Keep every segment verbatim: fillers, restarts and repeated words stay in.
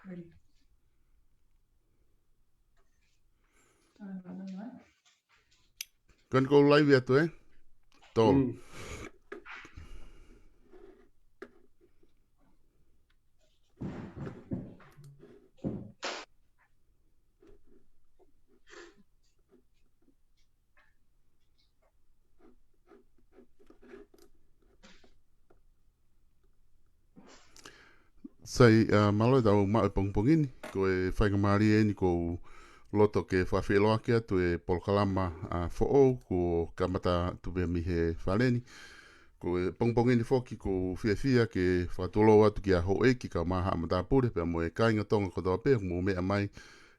Ko eni ʻoku ou live atu, ē? Tolu. Sai, ʻa, mālō e tau maʻu e pongipongi ni, ko e faingamālie eni ʻoku ou loto ke fakafeʻiloaki atu e polokalama, ʻa, foʻou kuo kamata atu pē mei he fale ni. Ko e pongipongi ni foki ʻoku ou fiefia ke fakatulou atu ki he houʻeiki kae ʻumaʻā haʻa matāpule pea mo e kāinga Tonga kotoa pē ʻoku mou meʻa mai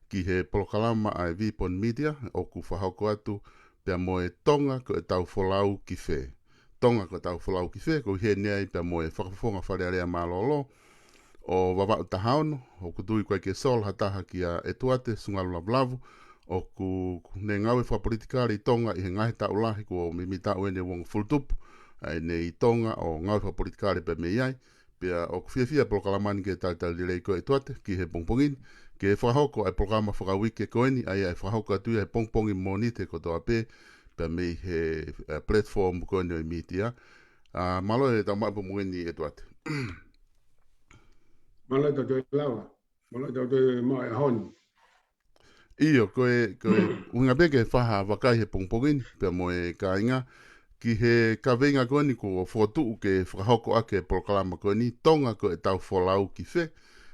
ki he polokalama ʻa e Vipon Media ʻoku fakahoko atu pea mo e Tonga ko e tau folau ki fē. Tonga ko e tau folau ki fē, ʻoku ʻi heni ai pea mo e Fakafofonga Fale Alea mālōlō ʻo Vavaʻu taha ono, ʻoku tui ʻoku ʻikai ke sola ha taha kia ʻEtuate Sungalu Lavulavu, ʻoku ne ngāue fakapolitikale ʻi Tonga ʻi he ngaahi taʻu lahi kuo mimi taʻu eni ʻe uongofulu tupu, ʻa eni ʻi Tonga ʻo ngāue fakapolitikale pē mei ai, pea ʻoku fiefia e polokalama ni ke talitali lelei koe ʻEtuate ki he pongipongi ni, ke fakahoko ʻa e polokalama fakauike ko eni, ʻa ia ʻe fakahoko atu ia he pongipongi Mōnite kotoa pē, pea mei he, ʻa, platform ko eni ʻo e mītia. ʻA, mālō e tau maʻu e pongipongi ni ʻEtuate. Mālō e tau toe lava. Mālō e tau toe maʻu e ʻaho ni. ʻIo, ko e, ko e ʻuhinga pē ke fai ha vakai he pongipongi ni, pea mo e kāinga, ki he kaveinga ko eni kuo fokotuʻu ke fakahoko ʻaki e polokalama ko eni, Tonga ko e tau folau ki fē,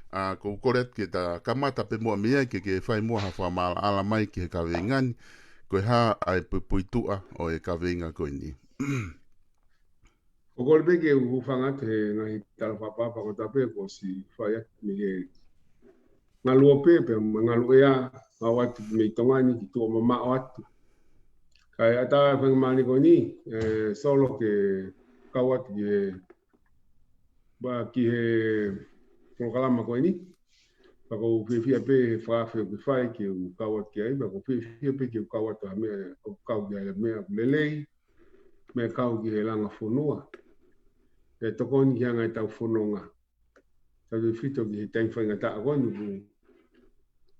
ʻa, ʻoku ou kole atu ke ta kamata pē muʻa mei ai ke ke fai muʻa ha fakamaʻalaʻala mai ki he kaveinga ni, ko e hā ʻa e puipuituʻa ʻo e kaveinga ko eni. ʻOku ou kole pē ke u hūfanga atu he ngaahi tala fakapapa kotoa pē kuo ʻosi fai atu mei he ngaluope pea mo e ngaluʻea, kau atu mei Tonga ni ki tuʻa mamaʻo atu. Kae ʻatā e faingamālie ko eni, ē, Solo ke kau atu ki he, pea ki he polokalama ko eni. Pea ʻoku ou fiefia pē he fakaafe ʻoku ke fai ke u kau atu ki ai, pea ʻoku ou fiefia pē ke u kau atu ha meʻa, ʻo kau ki ai ha meʻa ʻoku lelei, meʻa kau ki he langa fonua. Ke tokoni ki he anga e tau fononga. Tautefito ki he taimi faingataʻa ko eni ʻoku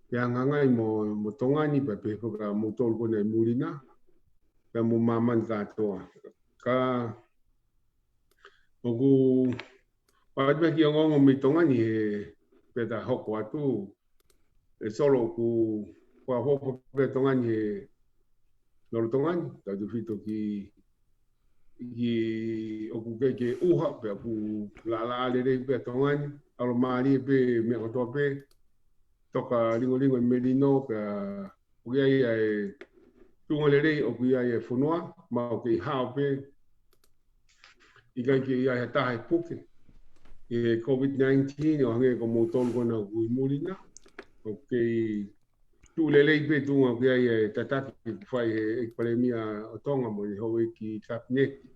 ke hangahangai mo, mo Tonga ni, pea pehē foki kia moutolu ko ena ʻi muli na, pea mo māmani kātoa. Ka ʻoku ʻoatu pē kiʻi ongoongo mei Tonga ni he pea ta hoko atu, ē Solo, ʻoku fakaʻofoʻofa pē Tonga ni he lolotonga ni, tautefito ki, ki ʻoku ʻikai ke ʻuha, pea ʻoku laʻalaʻā lelei pē Tonga ni, ʻalomālie pē meʻa kotoa pē, toka lingolingo e melino, pea ʻoku ʻi ai ʻa e tuʻunga lelei ʻoku ʻi ai e fonua, mahalo ʻoku kei hao pē, ʻikai ke ʻi ai ha taha ʻe puke ʻi he COVID nineteen, ʻo hangē ko moutolu ko ena ʻoku ʻi muli na. ʻOku kei tuʻu lelei pē tuʻunga ʻoku ʻi ai e tataki ʻoku fai he ʻEiki Palēmia ʻo Tonga mo e houʻeiki Kapineti,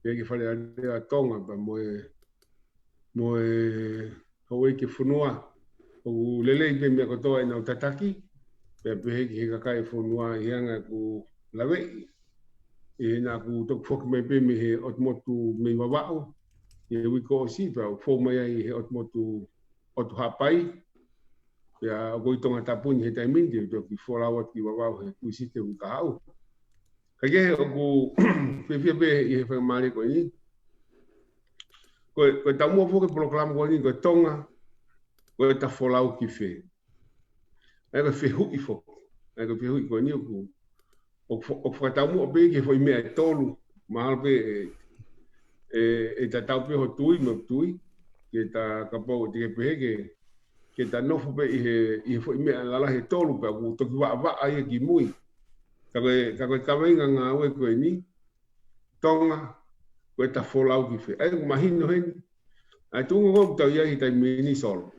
ʻEiki Fale Alea ʻo Tonga, pea mo e, mo e houʻeiki fonua. ʻOku lelei pē meʻa kotoa ʻenau tataki, pea pehē ki he kakai e fonua ʻi he anga ʻoku laveʻi. ʻI heʻena ʻoku toki foki mai pē mei he ʻotu motu mei Vavaʻu ʻi he uike kuo ʻosi, pea ʻoku fou mai ai he ʻotu motu ʻotu Haʻapai. Pea ʻoku ʻi Tongatapu ni he taimi ni, te u toki folau atu ki Vavaʻu he Tuʻisite uike kahaʻu. Ka kehe ʻoku fiefia pē ʻi he faingamālie ko eni. Ko e, ko e taumuʻa foki e polokalama ko eni, ko e Tonga ko e tau folau ki fē. ʻA ia ko e fehuʻi foki. ʻA ia ko e fehuʻi ko eni ʻoku, ʻoku fa-, ʻoku fakataumuʻa pē ki he foʻi meʻa ʻe tolu. Mahalo pē ʻe, ʻe, ʻe tatau pē hoʻo tui mo ʻeku tui. Ke ta kapau te ke pehē ke, ke ta nofo pē ʻi he, ʻi he foʻi meʻa lalahi ʻe tolu pea ʻoku toki vaʻavaʻa ia ki mui. Ka ko e, ka ko e kaveinga ngāue ko eni, Tonga ko e tau folau ki fē. ʻA ia ʻoku mahino heni ʻa e tuʻunga ʻoku tau ʻi ai he taimi ni, Solo.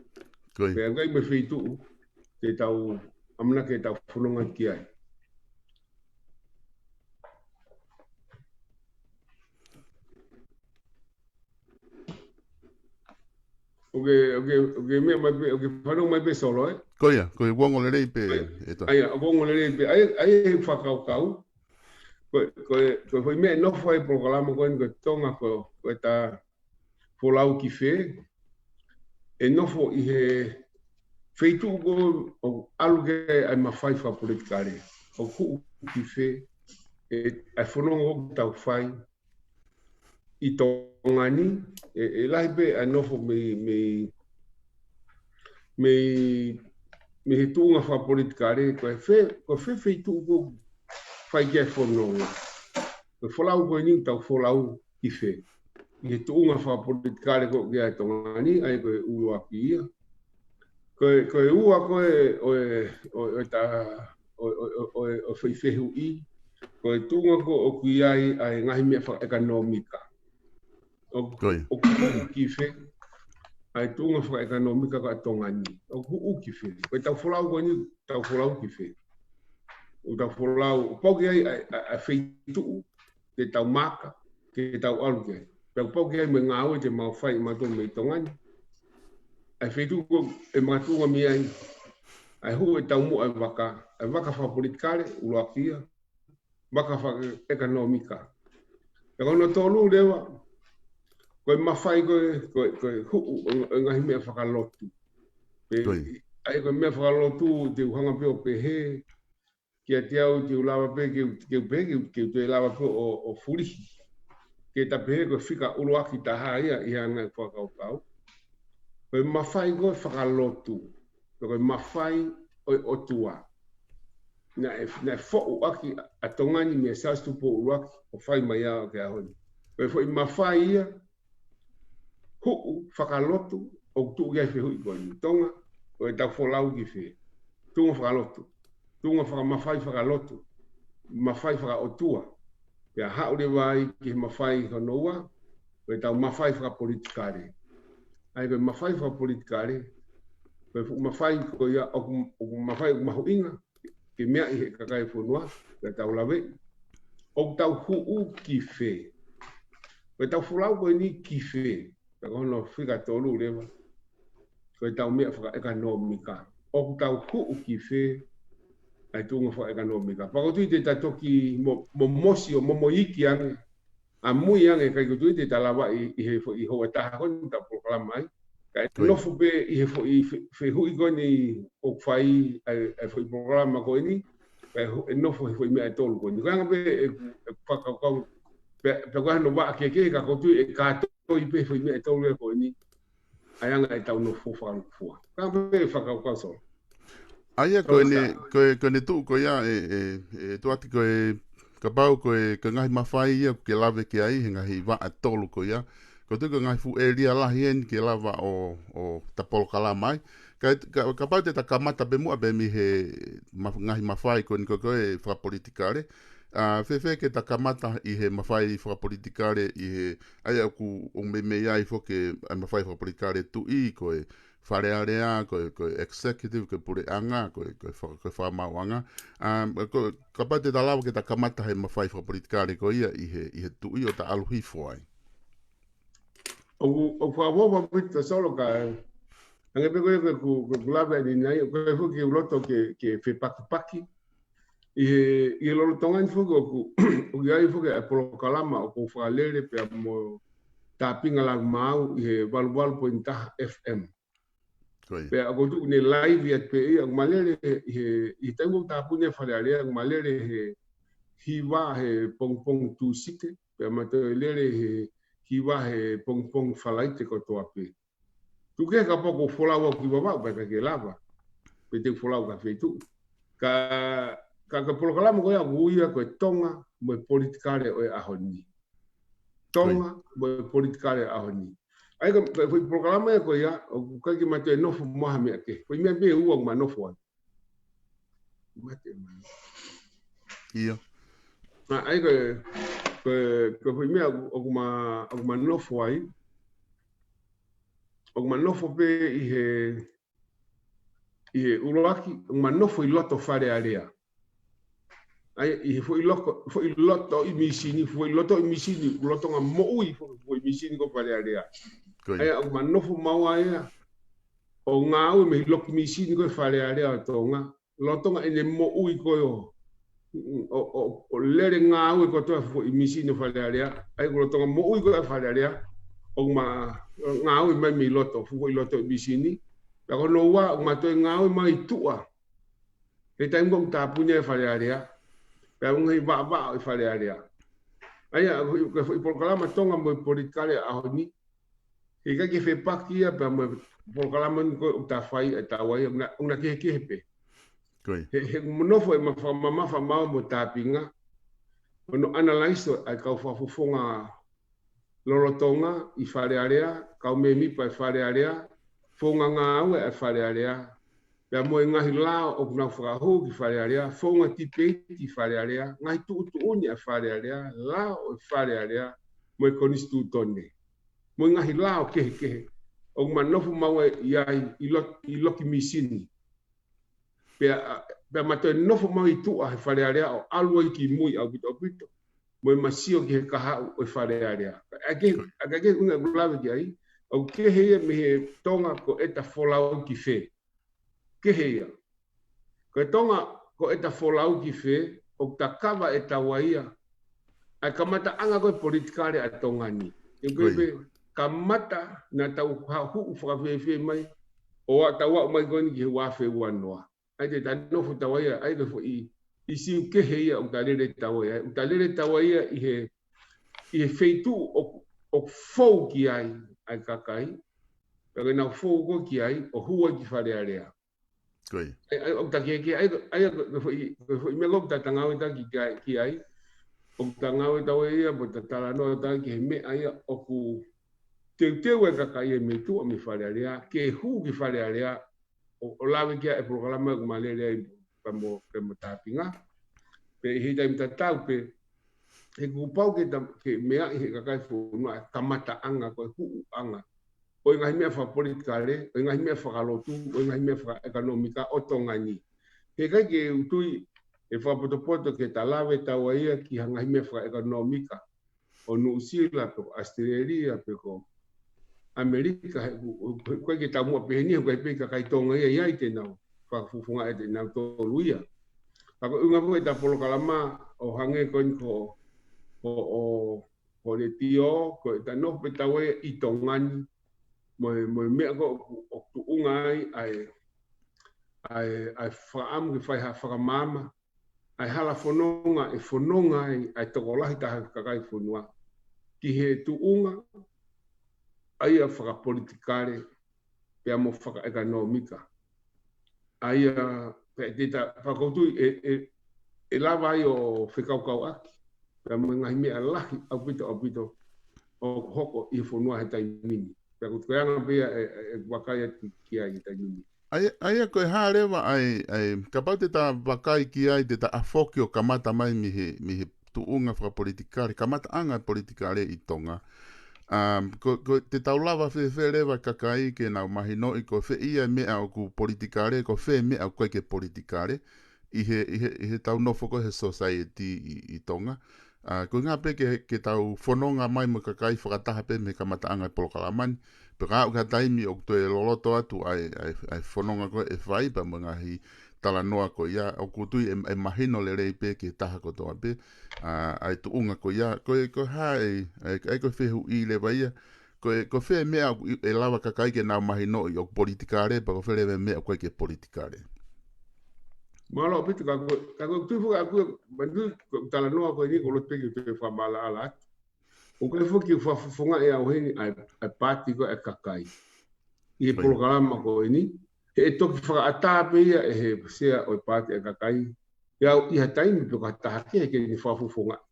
Ko ia. Pea ʻoku ʻi ai mo e feituʻu ke tau ʻamanaki ke tau fononga ki ai. ʻOku ke, ʻoku ke, ʻoku ke meʻa mai pē, ʻoku ke fanongo mai pē, Solo, ē? Ko ia, ko e ongo lelei pē, ʻEtuate. ʻA ia, ʻoku ongo lelei pē, ʻa ia, ʻa ia he fakakaukau. Ko e, ko e, ko e foʻi meʻa ʻe nofo ai e polokalama ko eni, ko e Tonga ko, ko e tau folau ki fē. ʻE nofo ʻi he, Feituʻu ko ē ʻoku ʻalu ki ai ʻa e mafai fakapolitikale, ʻoku huʻu ki fē, ʻa e fononga ʻoku tau fai ʻi Tonga ni, ʻe, ʻe lahi pē ʻa e nofo mei, mei, mei, mei he tuʻunga fakapolitikale, ko e fē, ko e fē feituʻu ʻoku fai ki ai e fononga. Ko e folau ko eni ʻoku tau folau ki fē. ʻI he tuʻunga fakapolitikale ko ē ʻoku ʻi ai ʻa Tonga ni, ʻa ia ko e ʻuluaki ia. Ko e, ko e ua ko ē ʻo e, ʻo e, ʻo e ta, ʻo e, ʻo e, ʻo e, ʻo e, ʻo e foʻi fehuʻi, ko e tuʻunga ko ē ʻoku ʻi ai ʻa e ngaahi meʻa fakaʻekonōmika. ʻOku, ʻoku huʻu ki fē, ʻa e tuʻunga fakaʻekonōmika ko ē ʻa Tonga ni. ʻOku huʻu ki fē. Ko e tau folau ko eni, tau folau ki fē. ʻOku tau folau, ʻoku pau ke ʻi ai ʻa e, ʻa e, ʻa e feituʻu, ke tau maka, ke tau ʻalu ki ai. Pea ʻoku pau ke ʻi ai mo e ngāue te mau fai ʻe mautolu mei Tonga ni. ʻA e feituʻu ko ē ʻe makatuʻunga mei ai, ʻa e huʻu ʻe taumuʻa ʻa e vaka, ʻa e vaka fakapolitikale, ʻuluaki ia, vaka fakaʻekonōmika. Pea ko hono tolu leva, ko e mafai ko ē, ko e, ko e huʻu ʻo, ʻo e ngaahi meʻa fakalotu. Pea, ʻa ia ko e meʻa fakalotu, te u hanga pē ʻo pehē, kiate au te u lava pē ke, ke u pehē ke, ke u toe lava pē ʻo, ʻo fulihi. Ke ta pehē ko e fika ʻuluaki taha ia ʻi he anga e fakakaukau. Ko e mafai ko ē fakalotu, ko e mafai ʻo e ʻOtua. Naʻe, naʻe foʻu ʻaki ʻa Tonga ni mei he Siaosi Tupou ʻUluaki ʻo fai mai ʻo aʻu ki he ʻaho ni. Ko e foʻi mafai ia, huʻu fakalotu, ʻoku tuʻu ki ai e fehuʻi ko eni. Tonga, ko e tau folau ki fē. Tuʻunga fakalotu. Tuʻunga fakamafai fakalotu. Mafai fakaʻotua. Pea haʻu leva ai ki he mafai hono ua, ko e tau mafai fakapolitikale. ʻA ia ko e mafai fakapolitikale, ko e fuʻu mafai ko ia ʻoku, ʻoku mafai ʻoku mahuʻinga, ke meaʻi ʻe he kakai e fonua, pea tau lave. ʻOku tau huʻu ki fē. Ko e tau folau ko eni ki fē. Pea ko hono fika tolu leva, ko e tau meʻa fakaʻekonōmika. ʻOku tau huʻu ki fē, ʻa e tuʻunga fakaʻekonōmika. Pea ʻoku ou tui te ta toki mo, mo mosi ʻo momoʻi ange. ʻAmui ange, ʻikai ke u tui te ta lava ʻi, ʻi he foʻi houa ʻe taha ko eni ʻetau polokalama ai. Kae nofo pē ʻi he foʻi fe, fehuʻi ko eni ʻoku fai ai, ʻa e foʻi polokalama ko eni. Kae ho, ʻe nofo he foʻi meʻa ʻe tolu ko eni. Ko e anga pē ʻeku, ʻeku fakakaukau. Pea, pea ko e hano vaʻa kehekehe ka ʻoku ou tui ʻe kātoi pē he foʻi meʻa ʻe tolu ia ko eni. ʻA e anga ʻetau nofo fakalukufua. Ka pē fakakaukau Solo. ʻA ia ko ʻene, ko e, ko ʻene tuʻu ko ia ʻe, ʻe, ʻe Tuʻati ko e, kapau ko e, ko e ngaahi mafai ia ʻoku ke lave ki ai, he ngaahi vaʻa ʻe tolu ko ia. ʻOku ou tui ko e ngaahi fuʻu ʻēlia lahi eni ke lava ʻo, ʻo ta polokalama ai. Ka, ka, kapau te ta kamata pē muʻa pē mei he ma, ngaahi mafai ko eni ko ē fakapolitikale. ʻA, fēfē ke ta kamata ʻi he mafai fakapolitikale ʻi he, ʻa ia ʻoku, ʻoku meimei ai foki ʻa e mafai fakapolitikale tuʻi ko e Fale Alea, ko e, ko e executive, ko e puleʻanga, ko e, ko e faka, ko e fakamaauʻanga. ʻA, ko, kapau te ta lava ke ta kamata he mafai fakapolitikale ko ia ʻi he, ʻi he tuʻi ʻo ta ʻalu hifo ai. ʻOku, ʻoku fakavova pita Solo ka, ange pē ko e, ko e, ko e, ko e lave ʻeni nai, ʻoku ʻikai foki ke u loto ke, ke fepakipaki. ʻI he, ʻi he lolotonga ni foki ʻoku, ʻoku ʻi ai foki ʻa e polokalama ʻoku ou fakalele pea mo Tāpinga Lāumaau ʻi he valu valu poini taha F M. Pea ʻoku ou tuʻu ʻene laivi atu pē ia, ʻoku ma lele he, he, ʻi he taimi ʻoku tāpuni ai Fale Alea, ʻoku ma lele he hiva he pongipongi Tūsite, pea ma toe lele he hiva he pongipongi Falaite kotoa pē. Tuku kehe kapau ʻoku ou folau au ki Vavaʻu, pea ʻikai ke lava. Pe te u folau ki ha feituʻu. Ka, ka, ka polokalama ko ia ʻoku ui ia ko e Tonga mo e politikale ʻo e ʻaho ni. Tonga mo e politikale ʻo e ʻaho ni. ʻA ia ka, ka foʻi polokalama ia ko ia, ʻoku ʻikai ke ma toe nofo mo ha meʻa kehe. Foʻi meʻa pē ʻe ua ʻoku ma nofo ai. Mate mai. ʻIo. ʻA ia ko e, ko e, ko e foʻi meʻa ʻoku, ʻoku ma, ʻoku ma nofo ai. ʻOku ma nofo pē ʻi he, ʻi he ʻuluaki, ʻoku ma nofo ʻi loto Fale Alea. ʻA ia, ʻi he foʻi loko, foʻi loto ʻi misini, foʻi loto ʻi misini, lolotonga moʻui foʻi, foʻi misini ko Fale Alea. ʻA ia, ʻoku ma nofo maua ia ʻo ngāue mei he loki misini ko e Fale Alea ʻo Tonga. Lolotonga ʻene moʻui ko ē ʻo, ʻo, ʻo, ʻo lele ngāue kotoa foʻi misini ʻo Fale Alea. ʻA ia ko lolotonga moʻui ko ē ʻa Fale Alea, ʻoku ma ngāue mai mei loto, foʻi loto ʻi misini. Pea ko hono ua, ʻoku ma toe ngāue mai ʻi tuʻa he taimi ko ē ʻoku tāpuni ai e Fale Alea, pea mo e ngaahi vaʻavaʻa ʻo e Fale Alea. ʻA ia, ko e foʻi polokalama Tonga mo e politikale ʻaho ni, he ʻikai ke fepaki ia pea mo e polokalama ni ko ē ʻoku ta fai ʻe taua ia, ʻoku na, ʻoku na kehekehe pē. He, he ʻoku nofo ʻema fakamamafa maʻu mo Tāpinga, ʻo ne ʻanalaiso ʻa e kau fakafofonga lolotonga ʻi Fale Alea, kau mēmipa ʻi Fale Alea, founga ngāue ʻa e Fale Alea, pea mo e ngaahi lao ʻoku nau fakahū ki Fale Alea, founga tipeiti ʻi Fale Alea, ngaahi tuʻutuʻuni ʻa e Fale Alea, lao ʻo e Fale Alea, mo e konisitūtone. Mo e ngaahi lao kehekehe ʻoku ma nofo maʻu ai ʻi ai ʻi lo-, ʻi loki mīsini. Pea, pea ma toe nofo maʻu ʻi tuʻa he Fale Alea ʻo ʻalu ai ki mui ʻaupito ʻaupito. Mo ʻema sio ki he kahaʻu ʻo e Fale Alea. ʻA ia ko e, ʻa ia ko e ʻuhinga ʻoku lave ki ai, ʻoku kehe ia mei he Tonga ko ʻeta folau ki fē. Kehe ia. Ko e Tonga ko ʻeta folau ki fē, ʻoku ta kava ʻe taua ia ʻa e kamataʻanga ko ē politikale ʻa Tonga ni. ʻE ko e pē kamata naʻa tau ha-, huʻu fakafēfē mai, ʻo aʻu, tau aʻu mai ko eni ki he ua afe ua noa. ʻA ia te ta nofo taua ia, ʻa ia ko e foʻi ʻīsiu kehe ia ʻoku ta lele taua ia. ʻOku ta lele taua ia ʻi he, ʻi he feituʻu ʻoku, ʻoku fou ki ai ʻa e kakai, pea ke nau fou ko ē ki ai, ʻo hū ai ki Fale Alea. ʻA ia, ʻa ia, ʻoku ta kehekehe, ʻa ia, ʻa ia ko e foʻi, ko e foʻi meʻa ko ē ʻoku ta ngāue taki ki ai, ki ai. ʻOku ta ngāue taua ia, mo ta talanoa taki he meʻa ia ʻoku teuteu ai e kakai ia mei tuʻa mei Fale Alea, ke hū ki Fale Alea, ʻo, ʻo lave ki ai e polokalama ʻoku ma lele ai pea mo, pea mo Tāpinga. Pea ʻi he taimi tatau pē, he kuo pau ke ta-, ke meaʻi he kakai fonua e kamataʻanga ko e huʻuʻanga ʻo e ngaahi meʻa fakapolitikale, ʻo e ngaahi meʻa fakalotu, ʻo e ngaahi meʻa fakaʻekonōmika ʻo Tonga ni. He ʻikai ke u tui ʻe fakapotopoto ke ta lave taua ia ki ha ngaahi meʻa fakaʻekonōmika ʻo Nuʻusila pe ko ʻAositelēlia pe ko ʻAmelika, he ʻoku, ʻoku, ʻoku ʻikai ke taumuʻa pehē ni, he ʻoku ʻikai pē kakai Tonga ia ʻi ai te nau fakafofongaʻi ʻe nautolu ia. Ka ko e ʻuhinga ko ē ʻeta polokalama ʻo hangē ko eni ko, ko, ʻo, ko e letiō, ko ʻeta nofo pē taua ia ʻi Tonga ni, mo e, mo e meʻa ko ē ʻoku, ʻoku tuʻunga ai ʻa e, ʻa e, ʻa e fakaʻamu ke fai ha fakamaama, ʻa e hala fononga ʻe fononga ai ʻa e tokolahi taha e kakai fonua ki he tuʻunga ʻa ia fakapolitikale pea mo fakaʻekonōmika. ʻA ia, pea te ta, fakautui ʻe, ʻe, ʻe lava ai ʻo fekaukauʻaki pea mo e ngaahi meʻa lahi ʻaupito, ʻaupito ʻoku hoko ʻi he fonua he taimi ni. Pea ko e anga pē ia ʻe, ʻe, ʻe vakai atu ki ai he taimi ni. ʻA ia, ʻa ia ko e hā leva ʻa e, ʻa e, kapau te ta vakai ki ai, te ta ʻafoki ʻo kamata mai mei he, mei he tuʻunga fakapolitikale, kamataʻanga politikale ʻi Tonga. Um, ko, ko e te tau lava fēfē leva kakai ke nau mahinoʻi ko fē ia e meʻa ʻoku politikale, ko fē meʻa ʻoku ʻikai ke politikale, ʻi he, ʻi he, ʻi he tau nofo ko ē he society ʻi, ʻi Tonga. ʻA, ko e ʻuhinga pē ke, ke tau fononga mai mo e kakai fakataha pē mei he kamataʻanga e polokalama ni. Pea ka aʻu ki ha taimi ʻoku toe loloto atu ʻa e, ʻa e, ʻa e fononga ko ē ʻe fai pea mo e ngaahi talanoa ko ia, ʻoku ou tui ʻe, ʻe mahino lelei pē ki he taha kotoa pē, ʻa, ʻa e tuʻunga ko ia, ko e, ko e hā e, ʻa e, ʻa e ko e fehuʻi leva ia, ko e, ko fē meʻa ʻoku ʻi, ʻe lava kakai ke nau mahinoʻi ʻoku politikale, pea ko fē leva e meʻa ʻoku ʻikai ke politikale. Mālō ʻaupito, ka ko, ka ko e tui foki ʻaku, manui ko e talanoa ko eni ko e loto pē ke u toe fakamaʻalaʻala atu. ʻOku ʻikai foki ke u fakafofongaʻi au heni ʻa e, ʻa e paati ko ē ʻa e kakai ʻi he polokalama ko eni. He ʻe toki fakaʻatā pē ia ʻe he sea ʻo e paati ʻa e kakai ia ʻi ha taimi pe ko ha taha kehe ke ne fakafofongaʻi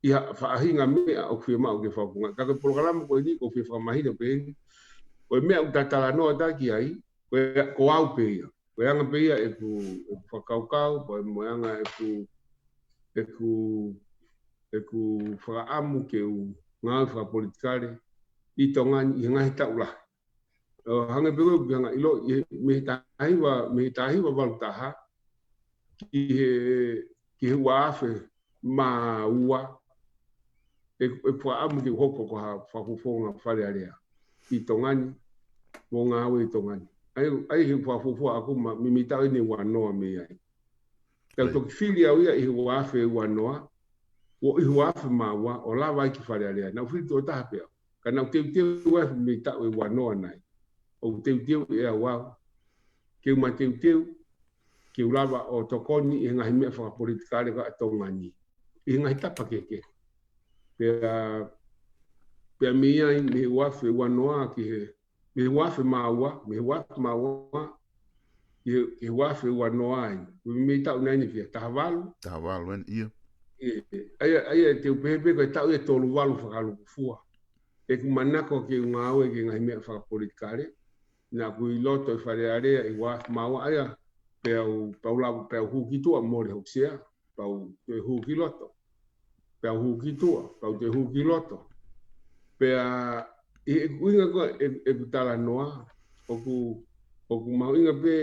ʻi ha faʻahinga meʻa ʻoku fiemaʻu ke fakafofongaʻi. Ka ko e polokalama ko eni ʻoku ou fie fakamahino pē eni, ko e meʻa ʻoku ta talanoa taki ai, ko e, ko au pē ia. Ko e anga pē ia ʻeku, ʻeku fakakaukau, ko e mo e anga ʻeku, ʻeku, ʻeku fakaʻamu ke u ngāue fakapolitikale ʻi Tonga ni ʻi he ngaahi taʻu lahi. ʻO hangē pē ko ē ʻoku ke hanga ʻiloʻi, mei he taha hiva, mei he taha hiva valu taha ki he, ki he ua afe mā ua, ʻe, ʻeku fakaʻamu ke u hoko ko ha fakafofonga Fale Alea ʻi Tonga ni, mo ngāue ʻi Tonga ni. ʻA ia, ʻa ia he fakafofonga ʻaku ma, mei, mei he taʻu eni ua noa mei ai. Tau toki fili au ia ʻi he ua afe ua noa, ʻo ʻi he ua afe mā ua, ʻo lava ai ki Fale Alea. Naʻa ku fili tuʻo taha pē au. Ka naʻa ku teuteu ai mei he taʻu ʻe ua noa nai. ʻoku teuteu ʻe au au ke u mateuteu ke u lava ʻo tokoni ʻi he ngaahi meʻa fakapolitikale ʻa Tonga ni ʻi he ngaahi tapa kehekehe. Pea, pea mei ai mei he ua afe ua noa ki he, mei he ua afe mā ua, mei he ua afe mā ua ki he, ki he ua afe ua noa ai. Mei he taʻu naʻe ʻi ai ʻeni fiha, taha valu. Taha valu ʻeni, ʻio. ʻIo, ʻio. ʻA ia, ʻa ia te u pehē pē ko e taʻu ia ʻe tolu valu fakalūkufua ʻeku manako ke u ngāue ki he ngaahi meʻa fakapolitikale. Naʻa ku ʻi loto ʻi Fale Alea ʻi he ua afe mā ua ʻa ia, pea u, pea u lava, pea u hū ki tuʻa, mole hoku sea, pea u toe hū ki loto. Pea u hū ki tuʻa, pea u toe hū ki loto. Pea ʻi heʻeku ʻuhinga ko ē ʻeku talanoa, ʻoku, ʻoku mahuʻinga pē,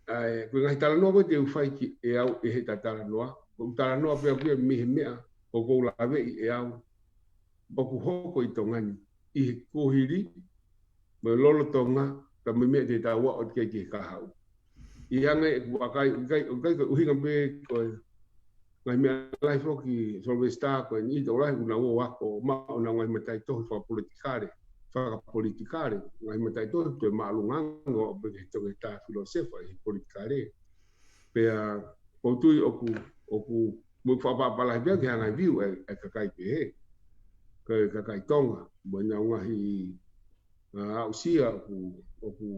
ʻa e, ko e ngaahi talanoa ko ē te u fai ki ai ʻe au ʻi heʻeta talanoa, ko ʻeku talanoa pē ʻaku ia mei he meʻa ʻoku ou laveʻi ʻe au ʻoku hoko ʻi Tonga ni ʻi he kuohili mo e lolotonga, pea mo e meʻa te tau aʻu atu ki ai ki he kahaʻu. ʻI he anga ʻeku vakai, ʻoku ʻikai, ʻoku ʻikai ko e ʻuhinga pē ko e ngaahi meʻa lahi foki Sylvester, ko eni ʻi he tokolahi ʻoku nau ō ʻo ako, maʻu ʻenau ngaahi mataʻitohi fakapolitikale, fakapolitikale, ngaahi mataʻitohi toe māʻolunga ange ʻo aʻu pē ki he toketā filōsefa ʻi he politikale. Pea ʻoku ou tui ʻoku, ʻoku mo fakapaʻapaʻa lahi pea ke hanga ʻo view ʻa e, ʻa e kakai pehē. Ko e kakai Tonga, mo ʻenau ngaahi, ā, aʻusia ʻoku, ʻoku,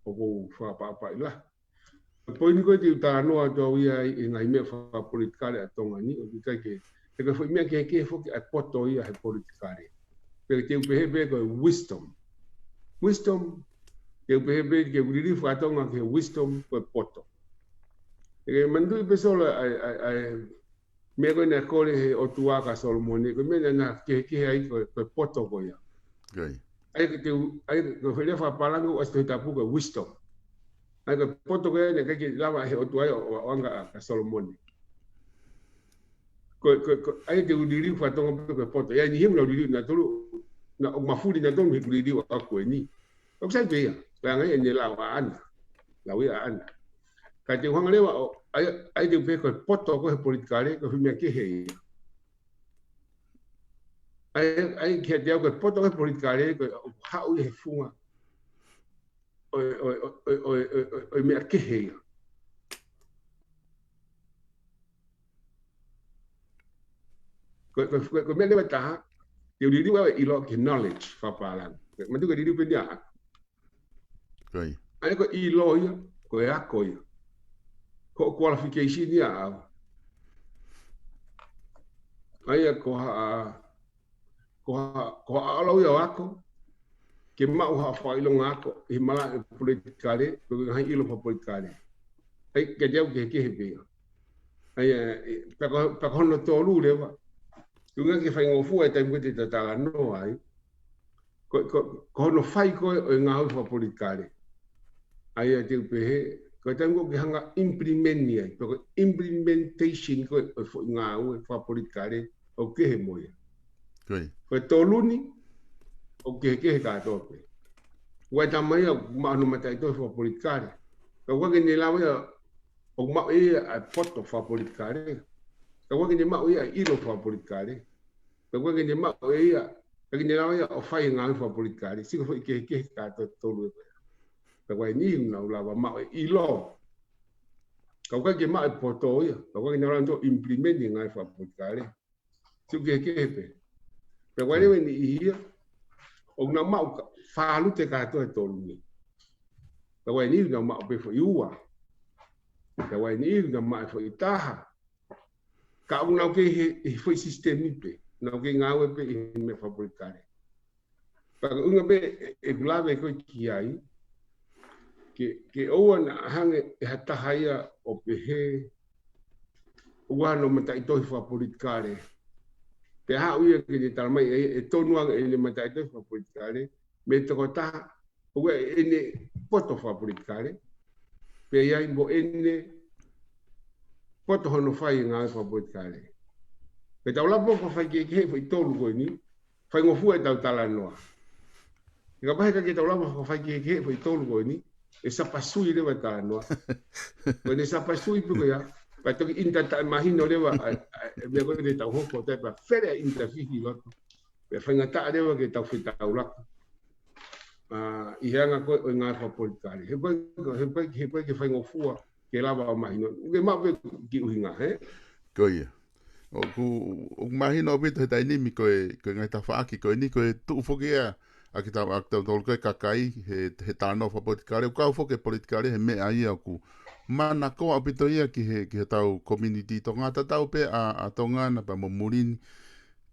ʻoku ou fakapaʻapaʻi lahi. Ko e poini ko ē te u talanoa atu au ia ai ʻi he ngaahi meʻa fakapolitikale ʻa Tonga ni, ʻoku ʻikai ke, he ko e foʻi meʻa kehekehe foki ʻa e poto ia he politikale. Pea te u pehē pē ko e wisdom. Wisdom, te u pehē pē ke u liliu faka-Tonga ki he wisdom ko e poto. ʻE ke manatuʻi pē Solo ʻa e, ʻa e, ʻa e meʻa ko ē naʻe kole he ʻOtua kia Solomone, ko e meʻa naʻa na kehekehe ai ko e, ko e poto ko ia. ʻIo. ʻA ia ko e te u, ʻa ia ko e foʻi lea fakapālangi ʻoku ʻasi he Tohi Tapu ko e wisdom. ʻA ia ko e poto ko ia naʻe ʻikai ke lava he ʻOtua ia ʻo, ʻo, ʻo ʻoange kia Solomone. Ko, ko, ko, ʻa ia te u liliu faka-Tonga pē ko e poto. ʻA ia ʻi heni he ʻoku nau liliu nautolu, naʻa ʻoku mafuli nautolu mei heʻeku liliu ʻaku eni. ʻOku sai pē ia, ko e anga ia ʻene lau ʻaʻana. Lau ia ʻaʻana. Ka te u hanga leva ʻo, ʻa ia, ʻa ia te u pehē ko e poto ko ē he politikale, ko e foʻi meʻa kehe ia. ʻA ia, ʻa ia kiate au ko e poto ko ē he politikale, ko e ʻoku haʻu ia he funga ʻo e, ʻo e, ʻo e meʻa kehe ia. Ko, ko, ko, ko e meʻa leva ʻe taha, te u liliu au e ʻilo ki he knowledge fakapālangi. Manatuʻi ko e liliu pē eni ʻaʻaku. ʻIo. ʻA ia ko e ʻilo ia, ko e ako ia. Ko e qualification ia ʻaʻau. ʻA ia ko ha, ko ha, ko ha ʻaʻalo ia ʻo ako, ke maʻu ha fakaʻilonga ako ʻi he malaʻe politikale, pe ko e ngaahi ʻilo fakapolitikale. ʻA ia, kiate au kehekehe pē ia. ʻA ia, ē, pea ko, pea ko hono tolu leva. Ko e ʻuhinga ke faingofua e taimi ko ē te ta talanoa ai. Ko, ko, ko hono fai ko ē ʻo e ngāue fakapolitikale. ʻA ia te u pehē, ko e taimi ko ē ke hanga implement ai, pe ko e implementation ko ē ʻo e foʻi ngāue fakapolitikale, ʻoku kehe mo ia. ʻIo. Ko e tolu ni, ʻoku kehekehe kātoa pē. Ua e tama ia, maʻu hono mataʻitohi fakapolitikale. Ka ʻoku ʻikai ke ne lava ia ʻo maʻu ʻe ia ʻa e poto fakapolitikale. Ka ʻoku ʻikai ke ne maʻu ia ʻa e ʻilo fakapolitikale. Ka ʻoku ʻikai ke ne maʻu ʻe ia, ʻikai ke ne lava ia ʻo fai e ngāue fakapolitikale. Sio ko e foʻi kehekehe kātoa ʻe tolu ia ko ia. Ka ko eni ʻoku nau lava maʻu e ʻilo. Ka ʻoku ʻikai ke maʻu e poto ia. Ka ʻoku ʻikai ke ne lava ʻo implement e ngāue fakapolitikale. Sio kehekehe pē. Pea ko e leva eni ia, ʻoku nau maʻu ka, fālute kātoa ʻe tolu ni. Pea ko eni ʻoku nau maʻu pē foʻi ua. Pea ko eni ʻoku nau maʻu e foʻi taha. Ka ʻoku nau kei he, he foʻi sisitemi pē. Nau kei ngāue pē ʻi he meʻa fakapolitikale. Pea ko e ʻuhinga pē ʻeku lave ko ē ki ai, ke, ke ʻoua naʻa hanga ʻe ha taha ia ʻo pehē, ʻoku ʻi ai hono mataʻitohi fakapolitikale. Pea haʻu ia ke ne tala mai ʻe, ʻe tonu ange ʻene mataʻitohi fakapolitikale, mei he tokotaha, ʻoku ʻi ai ʻene poto fakapolitikale, pea ʻi ai mo ʻene poto hono fai e ngāue fakapolitikale. Pea tau lava ʻo fakafaikehekehe e foʻi tolu ko eni, faingofua ʻetau talanoa. He kapau he ʻikai ke tau lava ʻo fakafaikehekehe e foʻi tolu ko eni, ʻe sapasui leva e talanoa. Ko ʻene sapasui pē ko ia, pea toki ʻinitataʻemahino leva ʻa e, ʻa e, ʻa e meʻa ko ē te tau hoko, taʻe pea fele ʻa e ʻinitafihi ʻi loto. Pea faingataʻa leva ke tau fetaulaki. ʻa, ʻi he anga ko ē ʻo e ngāue fakapolitikale. He ko e, he ko e, he ko e faingofua ke lava ʻo mahino. ʻOku ke maʻu pē ki ʻuhinga, hē? Ko ia. ʻOku, ʻoku mahino ʻaupito he taimi ni ko e, ko e ngaahi tafaʻaki ko eni ko e tuʻu foki ia ʻa kitautolu ko e kakai he, he talanoa fakapolitikale. ʻOku kau foki e politikale he meʻa ia ʻoku manakoa ʻaupito ia ki he, ki heʻetau community Tonga, tatau pē ʻa, ʻa Tonga na pea mo muli ni.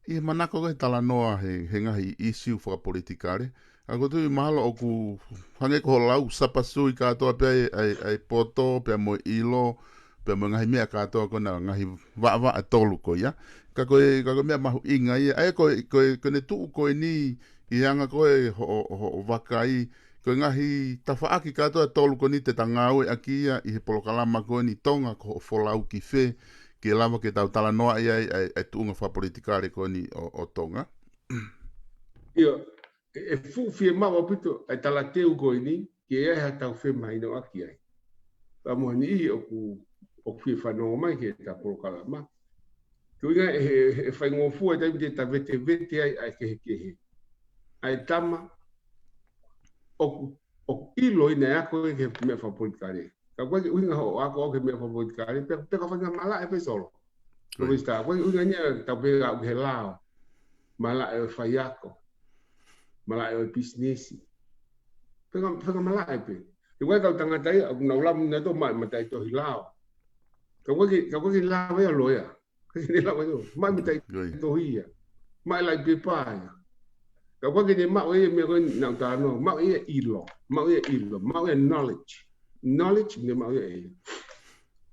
ʻI he manako ko e talanoa he, he ngaahi issue fakapolitikale. ʻA ko tui mahalo ʻoku hangē ko hoʻo lau, sapasui kātoa pē ʻa e, ʻa e, ʻa e poto, pea mo e ʻilo, pea mo e ngaahi meʻa kātoa ko ena ngaahi vaʻavaʻa ʻe tolu ko ia. Ka ko e, ka ko e meʻa mahuʻinga ia. ʻA ia ko e, ko e, ko ʻene tuʻu ko eni ʻi he anga ko ē hoʻo, hoʻo vakai, ko e ngaahi tafaʻaki kātoa ʻe tolu ko eni te ta ngāueʻaki ia ʻi he polokalama ko eni Tonga ko hoʻo folau ki fē, ke lava ke tau talanoaʻi ai ʻa e, ʻa e tuʻunga fakapolitikale ko eni ʻo, ʻo Tonga. ʻIo, ʻe, ʻe fuʻu fiemaʻu ʻaupito ʻa e talateu ko eni, ke ʻi ai haʻatau femahinoʻaki ai. Pea mo e niʻihi ʻoku, ʻoku fie fanongo mai ki heʻeta polokalama. Ko e ʻuhinga ʻe, ʻe, ʻe faingofua e taimi te ta vetevete ai ʻa e kehekehe. ʻA e tama, ʻoku, ʻoku ʻilo ʻene ako ia ki he meʻa fakapolitikale. Ka ʻoku ʻikai ke ʻuhinga hoʻo ako ʻo ki he meʻa fakapolitikale, pea, pea ka fai ha malaʻe pē Solo. Ko ia. Ko e sita, ʻoku ʻikai ke ʻuhinga ia tau pehē ʻoku ke lao. Malaʻe ʻo e faiako. Malaʻe ʻo e pisinisi. Pea ka, pea ka malaʻe pē. He ʻoku ʻi ai e kau tangata ia, ʻoku nau lava nautolu maʻu e mataʻitohi lao. Ka ʻoku ʻikai ke, ka ʻoku ʻikai ke lava ia loea. Ka ʻikai ke ne lava ia. Maʻu e mataʻitohi ia. Maʻu e laʻi pepa ia. Ka ʻoku ʻikai ke ne maʻu e meʻa ko ē naʻa ku talanoa. Maʻu e ʻilo. Maʻu e ʻilo. Maʻu e knowledge. Knowledge ne maʻu ia ʻe ia.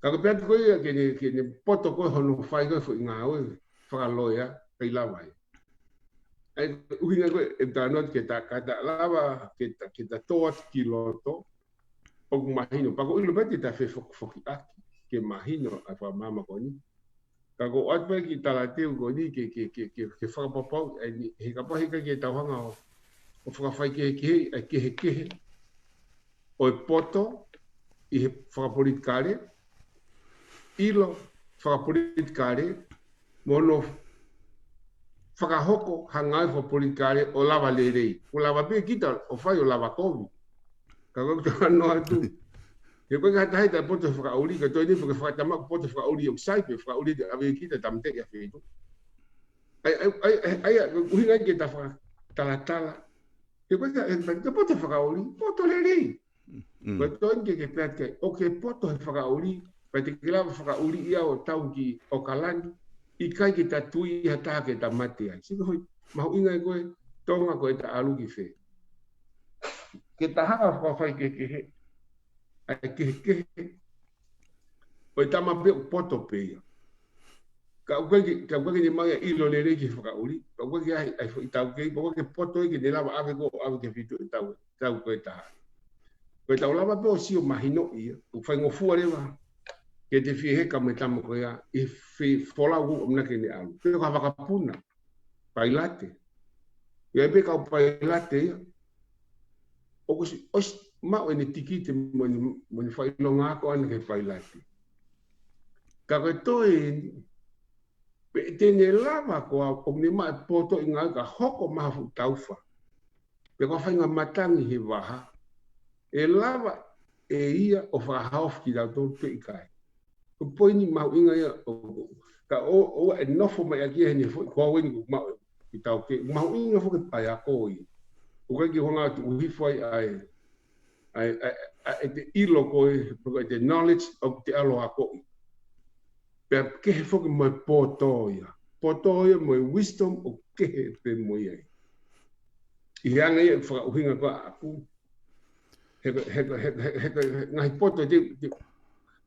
Ka ko e pea ko ia ke ne, ke ne poto ko ē hono fai ko ē foʻi ngāue fakaloea, ʻikai lava ia. ʻA e ʻuhinga ko ē ʻeku talanoa ke ta, ka ta lava, ke ta, ke ta tō atu ki loto, ʻoku mahino. Pea ʻoku ou ʻilo pē te ta fefokifokiʻaki, ke mahino ʻa e fakamaama ko eni. Ka ʻoku ou ʻoatu pē kiʻi talateu ko eni ke, ke, ke, ke, ke fakapapauʻi, ʻa eni, he kapau he ʻikai ke tau hanga ʻo, ʻo fakafaikehekeheʻi ʻa e kehekehe ʻo e poto ʻi he fakapolitikale, ʻilo fakapolitikale, mo hono fakahoko ha ngāue fakapolitikale ʻo lava lelei. ʻOku lava pē kita ʻo fai ʻo lava kovi. Ka ʻoku ou talanoa atu. He ʻoku ʻikai ke hatahaita e poto he fakaʻuli, ka toe ni pē ke fakatamaʻa poto he fakaʻuli ʻoku sai pē, fakaʻuli te ʻave kita tāmateʻi ʻa e feituʻu. ʻA ia, ʻa ia, ʻa ia, ʻa ia, ʻuhinga ke ta fakatalatala. He ʻoku ʻikai ke, ke poto he fakaʻuli, poto lelei. Mm. Ko e toe ni ke, ke pehē atu ki ai, ʻoku ke poto he fakaʻuli, pea te ke lava fakaʻuliʻi au ʻo tau ki ʻOkalani, ʻikai ke ta tui ha taha ke ta mate ai. Sio ki he foʻi mahuʻinga ē ko ē, Tonga ko ʻeta ʻalu ki fē. Ke ta hanga ʻo fakafaikehekehe, ʻa e kehekehe ʻo e tama pē ʻoku poto pē ia. Ka ʻoku ʻikai ke, ka ʻoku ʻikai ke ne maʻu ia e ʻilo lelei ki he fakaʻuli, ka ʻoku ʻikai ke ʻi ai, ʻi ai foʻi taukei, ka ʻoku ʻikai ke poto ia ke ne lava ʻave koe ʻo ʻave ki he feituʻu ʻe tau, tau ko ē taha. Ko ʻetau lava pē ʻo sio mahinoʻi ia, ʻoku faingofua leva ke te fie heka mo e tama ko ia ʻi he folau ʻoku ʻamanaki ke ne ʻalu. Pe ko ha vakapuna, pailate. ʻI ai pē kau pailate ia. ʻOku ʻosi, ʻosi maʻu ʻene tikite mo ʻene, mo ʻene fakaʻilonga ako ʻana ki he pailate. Ka ko e toe eni, pe te ne lava ko ā, ʻoku ne maʻu e poto ʻi he ngāue ka hoko mai ha fuʻu taufa. Pe ko ha faʻahinga matangi he vaha. ʻE lava ʻe ia ʻo fakahaofi kitautolu pe ʻikai. Ko e poini mahuʻinga ia ʻo, ka ʻo, ʻoua ʻe nofo mai ʻaki ia heʻene foʻi koau eni ʻoku maʻu ʻe tautolu. Mahuʻinga foki e pae ako ia. ʻOku ʻikai ke hanga ʻo tuʻu hifo ai ʻa e, ʻa e, ʻa e, ʻa e te ʻilo ko ē, pe ko e te knowledge ʻoku te ʻalu ʻo akoʻi. Pea kehe foki mo e poto ia. Poto ia mo e wisdom ʻoku kehe pē mo ia. ʻI he anga ia e fakaʻuhinga ko ē ʻaʻaku. He ko e, he ko e, he ko e, he ko e, he ko e ngaahi poto te, te,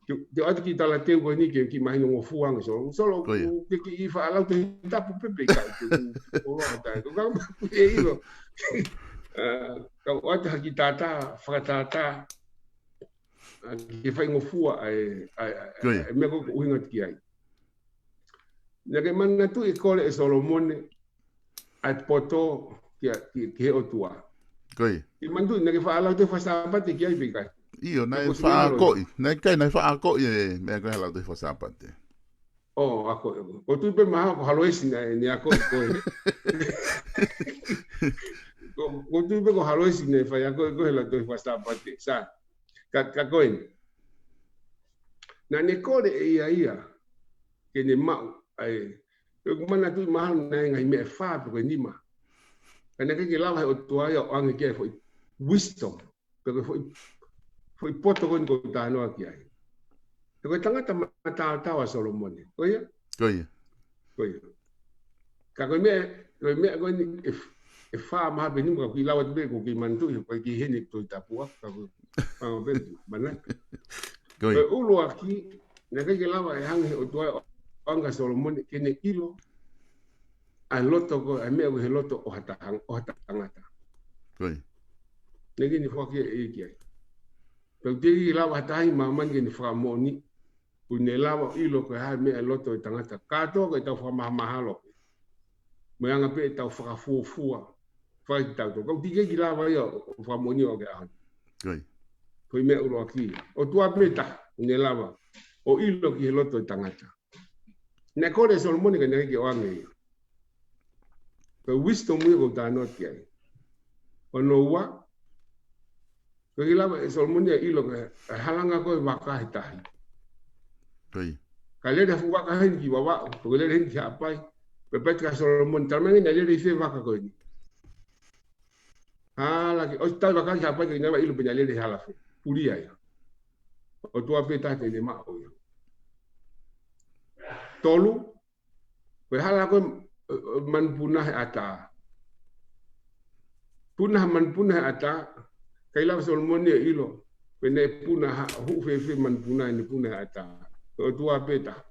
te, te ʻoatu kiʻi talateu ko eni ke, ke mahino ngofua ange Solo. Solo, ko ia. Ke, ke ʻi faʻa lautehitapu pē pe ʻikai, ke, ke, ko loa tae. Ko kau ma, ke ʻilo. Ah, ka ʻoatu ha kiʻi tātā, fakatātā. Ah, ke faingofua ʻa e, ʻa e, ʻa e, ko ia. ʻA e meʻa ko ē ʻoku ʻuhinga ki ai. Naʻa ke manatuʻi e kole ʻe Solomone, ʻa e poto ki, ki, ki he ʻOtua. Ko ia. Ke manatuʻi, naʻa ke faʻa lau e Tohi Fakasāpate ki ai pe ʻikai? ʻIo, naʻe faʻa akoʻi. Naʻe ʻikai, naʻe faʻa akoʻi e meʻa ko ē he lau e Tohi Fakasāpate. ʻŌ, akoʻi, akoʻi. ʻOku ou tui pē mahalo ko Haloesi naʻe, ne akoʻi koe. Ko, ko tui pē ko Haloesi ne fai ako, ko he la toi fasta pate, sa. Ka, ka ko eni. Naʻa ne kole ʻe ia ia, ke ne maʻu, ʻa e, ko e kumana tui mahalo naʻe ngaahi meʻa ʻe fā pe ko e nima. Ka naʻe ʻikai ke lava he ʻOtua ia ʻo ʻoange ki ai e foʻi wisdom. Pe ko e foʻi, foʻi poto ko eni ʻoku ou talanoa ki ai. He ko e tangata mataotao ʻa Solomone. Ko ia? Ko ia. Ko ia. Ka ko e meʻa, ko e meʻa ko eni ʻe, ʻe fā mahalo pe nima ka ʻoku ʻikai lava atu pē ʻeku kei manatuʻi, ko e ki heni Tohi Tapu ʻa, ka ko e, ko e pē, mana. Ko ia. Ko e ʻuluaki, naʻe ʻikai ke lava ʻe hanga he ʻOtua ʻo ʻoange kia Solomone, ke ne ʻilo ʻa e loto ko, ʻa e meʻa ko ē he loto ʻo ha taha-, ʻo ha tangata. Ko ia. Naʻe ʻikai ke ne foaki ʻe ia ki ai. Pea ʻoku teʻeki ke lava ha taha ʻi māmani ke ne fakamoʻoni, ʻoku ne lava ʻo ʻilo ko e hā e meʻa ʻi he loto ʻo e tangata. Kātoa ko ʻetau fakamahamahalo. Mo e anga pē ʻetau fakafuofua. Fai ki tautolu. Ka ʻoku teʻeki ke lava ia ʻo, ʻo fakamoʻoni ʻo aʻu ki he ʻaho ni. Ko ia. Ko e meʻa ʻuluaki. ʻOtua pē taha, ʻoku ne lava ʻo ʻilo ki he loto ʻo e tangata. Naʻe kole ʻe Solomone ka naʻe ʻikai ke ʻoange ia. Ko e wisdom ia ʻoku ou talanoa ki ai. Hono ua, ʻikai ke lava ʻe Solomone ia ʻo ʻilo ko e, ʻa e halanga ko ē e vaka he tahi. Ko ia. Ka lele ha fuʻu vaka heni ki Vavaʻu, pe ko e lele heni ki Haʻapai. Pea pehē atu kia Solomone, talamai ange naʻe lele ʻi fē e vaka ko eni. Hala ki, ʻosi tau vaka ki Haʻapai ka ʻikai ke lava ʻo ʻilo pe naʻe lele he hala fē. Puli ia. ʻOtua pē taha te ne maʻu ia. Tolu, ko e hala ko ē, ē, ē, manupuna he ʻatā. Puna ha manupuna he ʻatā, ʻikai lava ʻe Solomone ia ʻo ʻilo pe naʻe puna ha, huʻu fēfē e manupuna ʻi heʻene puna he ʻatā. Ko e ʻOtua pē taha.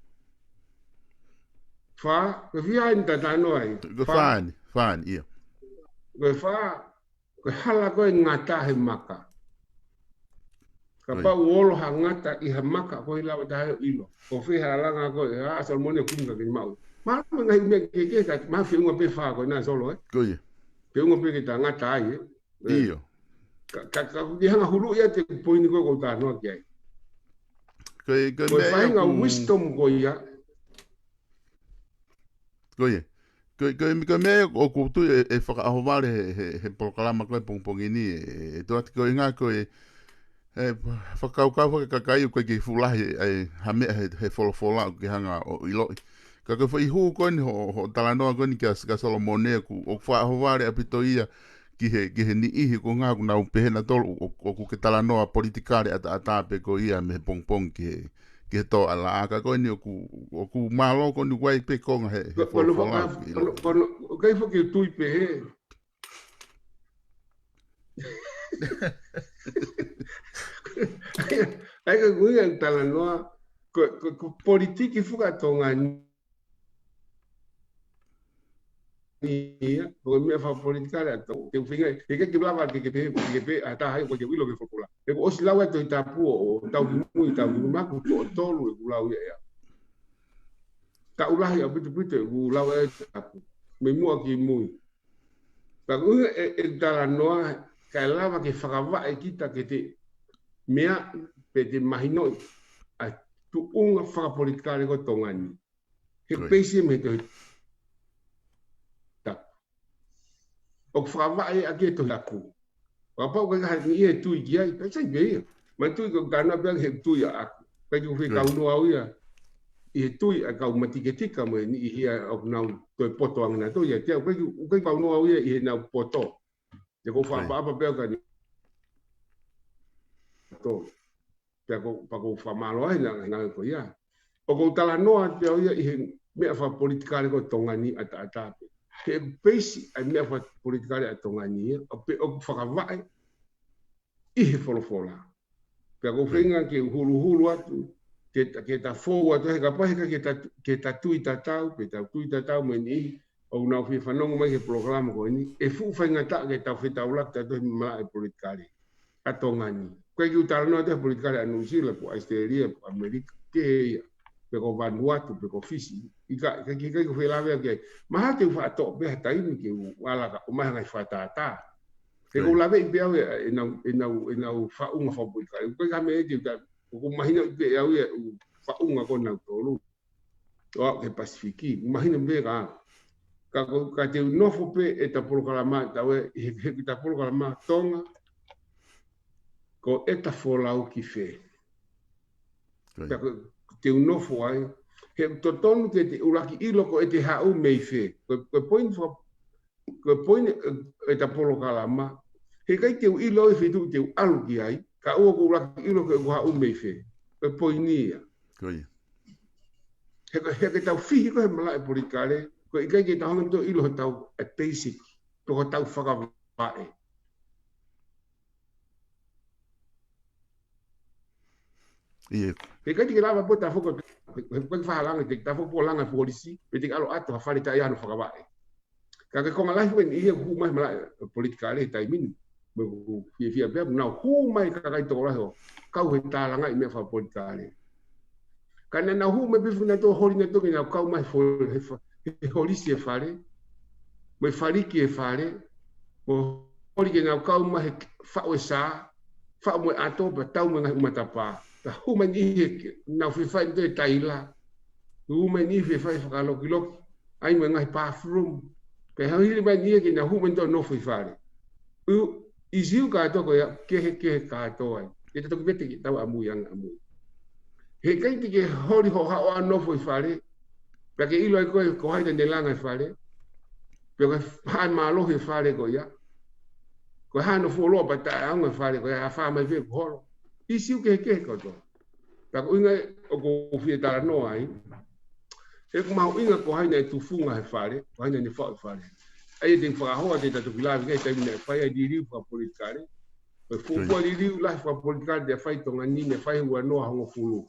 Fā, ko e fiha eni ʻoku ta talanoa ai? Ko e fā. Fā eni, fā eni, ia. Ko e fā, ko e hala ko ē e ngata he maka. Kapau ʻoku olo ha ngata ʻi ha maka, ʻoku ʻikai lava ʻe ha taha ʻo ʻilo. Ko fē e halanga ko ē, ʻa Solomone ʻoku kumi ka ke maʻu. Mahalo ko e ngaahi meʻa kehekehe ka, mahalo feʻunga pē fā ko ena Solo, ē? Ko ia. Feʻunga pē ke ta ngata ai, ē? ʻIo. Ka, ka, ka ʻoku ke hanga ʻo huluʻi atu e poini ko ē ʻoku ou talanoa ki ai. Ko e, ko e meʻa ia ʻoku, ko e faʻahinga wisdom ko ia. Ko ia. Ko e, ko e, ko e meʻa ia ʻoku ou tui ʻe, ʻe fakaʻohovale he, he, he polokalama ko ē pongipongi ni, ē, ʻe Tuati, ko e ʻuhinga ko e, ʻe fakakaukau faka-kakai ʻoku ʻikai ke fuʻu lahi ʻa e, ha meʻa he, he folofola ʻoku ke hanga ʻo ʻiloʻi. Ka ko e foʻi hū ko eni hoʻo, hoʻo talanoa ko eni kia, kia Solomone ʻoku, ʻoku fakaʻohovale ʻaupito ia ki he, ki he niʻihi ko ē ʻoku nau pehē nautolu ʻo, ʻoku ke talanoa politikale ʻataʻatā pē ko ia mei he pongipongi ki he, ki he tō ʻa e laʻā. Ka ko eni ʻoku, ʻoku mālō ko eni ʻoku ʻi ai pē konga he, he folofola ʻoku ke ʻilo. Ko, ko, ko, ko, ʻikai foki ke u tui pehē. ʻA ia, ʻa ia ko e ʻuhinga e talanoa, ko, ko, ko e politiki fakatonga ni, ia, ko e meʻa fakapolitikale ʻa Tonga. Ke u feinga, ke, ke, ke lava ke, ke pehē, ke, ke pehē, ʻa e taha ia, ʻoku ʻikai ke u ʻilo ki he folofola. He kuo ʻosi lau ʻe he Tohi Tapu ʻo, ʻo tau ki mui, tau ki mui, maku toʻo tolu ʻeku lau ia ʻe au. Taʻu lahi ʻaupito ʻeku lau ʻa e Tohi Tapu. Mei muʻa ki mui. Ka ko e ʻuhinga e, e talanoa, kae lava ke fakavaʻe kita ke te meʻa, pe te mahinoʻi ʻa e tuʻunga fakapolitikale ko ē ʻo Tonga ni. He peisi mei he Tohi Tapu. ʻOku fakavaʻe ʻaki e Tohi Tapu. Kapau ʻoku ʻikai ha niʻihi ʻe tui ki ai, pea sai pē ia. Manatuʻi ko e talanoa pē ʻa e tui ʻaʻaku. ʻIkai ke u fie kaunoa au ia ʻi he tui ʻa e kau matiketika mo e niʻihi ia ʻoku nau toe poto ange nautolu ia. Te u ʻikai ke u kaunoa au ia ʻi heʻenau poto. Te u fakaʻapaʻapa pē au ka ni. Tō. Pea ko, pea ko e fakamālō ai na, na ko ia. ʻOku ou talanoa pē au ia ʻi he meʻa fakapolitikale ko ē ʻo Tonga ni ʻataʻatā pē. He peisi ʻa e meʻa fakapolitikale ʻa Tonga ni ia, ʻo pē ʻoku fakavaʻe ʻi he folofola. Pea ko e feinga ke u huluhulu atu, ke, ke ta fou atu, he kapau he ʻikai ke ta, ke ta tui tatau, pe ta tui tatau mo e niʻihi ʻoku nau fie fanongo mai ki he polokalama ko eni, ʻe fuʻu faingataʻa ke tau fetaulaki tautolu he malaʻe politikale ʻa Tonga ni. ʻOku ʻikai ke u talanoa atu he politikale ʻa Nuʻusila, pe ʻAositelēlia, pe ʻAmelika, ke ia, pe ko Vanuatu, pe ko Fisi. ʻIkai, ʻikai, ʻikai ke u fie lave au ki ai. Mahalo te u faʻa toʻo pē ha taimi ke u ala ka, ʻomai ha ngaahi fakatātā. He ʻoku ou laveʻi pē au ʻe, ʻenau, ʻenau, ʻenau faʻunga fakapolitikale. ʻOku ʻikai ha meʻa te u ta, ʻoku mahino pē au ia ʻoku faʻunga ko ē nautolu. ʻO aʻu ki he Pasifiki. ʻOku mahino pē ka. Ka ko, ka te u nofo pē ʻeta polokalama, tau ē, he, he ʻeta polokalama Tonga, ko ʻeta folau ki fē. Ko ia. Ka ko, te u nofo ai, he totonu ke te ʻuluaki ʻilo ko ʻete haʻu mei fē. Ko, ko e poini faka-, ko e poini ʻe, ʻeta polokalama. He ʻikai te u ʻilo e feituʻu te u ʻalu ki ai, kae ʻoua kuo ʻuluaki ʻilo ko ʻeku haʻu mei fē. Ko e poini ia. Ko ia. He ko, he ko ʻetau fihi ko ē he malaʻe politikale, ko e ʻikai ke tau hanga ʻo ʻilo hotau, e basic, pe ko hotau fakavaʻe. ʻIo. He ʻikai te ke lava pē ʻo tafoki, he, he, he fakalanga, te ke tafoki pē ʻo langa e polisi, pe te ke ʻalu ʻo ʻoatu ha fale taʻe ʻi ai hano fakavaʻe. Ka ko e konga lahi foki eni ʻi he hū mai he malaʻe politikale he taimi ni. Mo ʻeku fiefia pē, nau hū mai e kakai tokolahi ʻo kau he tālangaʻi e meʻa fakapolitikale. Ka naʻa nau hū mai pē foki nautolu, holi nautolu ke nau kau mai he fo-, he fa-, he holisi e fale, mo e faliki e fale, mo holi ke nau kau mai he faʻu e sā, faʻu mo e ʻato, pea tau mo e ngaahi ʻumatapā. Ka hū mai eni he ke-, nau fefai mo e taila. Hū mai eni he fefai fakalokiloki. ʻAi mo e ngaahi bathroom. Pea hili mai eni ia ke nau hū mai eni ʻo nofo ʻi fale. ʻU, ʻīsiu kātoa ko ia, kehekehe kātoa ai. Ke ta toki vete ke tau ʻamui ange ʻamui. He ʻikai te ke holi hoʻo haʻu ʻo nofo ʻi fale. Pea ke ʻilo ai koe ko hai naʻa ne langa e fale. Pea ko e hā e mālohi e fale ko ia. Ko e hā hono fuoloa pea taʻeʻaonga e fale ko ia, ʻe afā mai fē ʻeku holo. ʻĪsiu kehekehe kātoa. Ka ko e ʻuhinga ʻoku ou fie talanoa ai, ʻoku mahuʻinga ko hai naʻe tufunga he fale, ko hai naʻa ne faʻu e fale. ʻA ia te u fakahoa te ta toki lave ki ai he taimi naʻe fai ai e liliu fakapolitikale. Ko e fuofua liliu lahi fakapolitikale naʻe fai ʻi Tonga ni naʻe fai he ua noa hongofulu.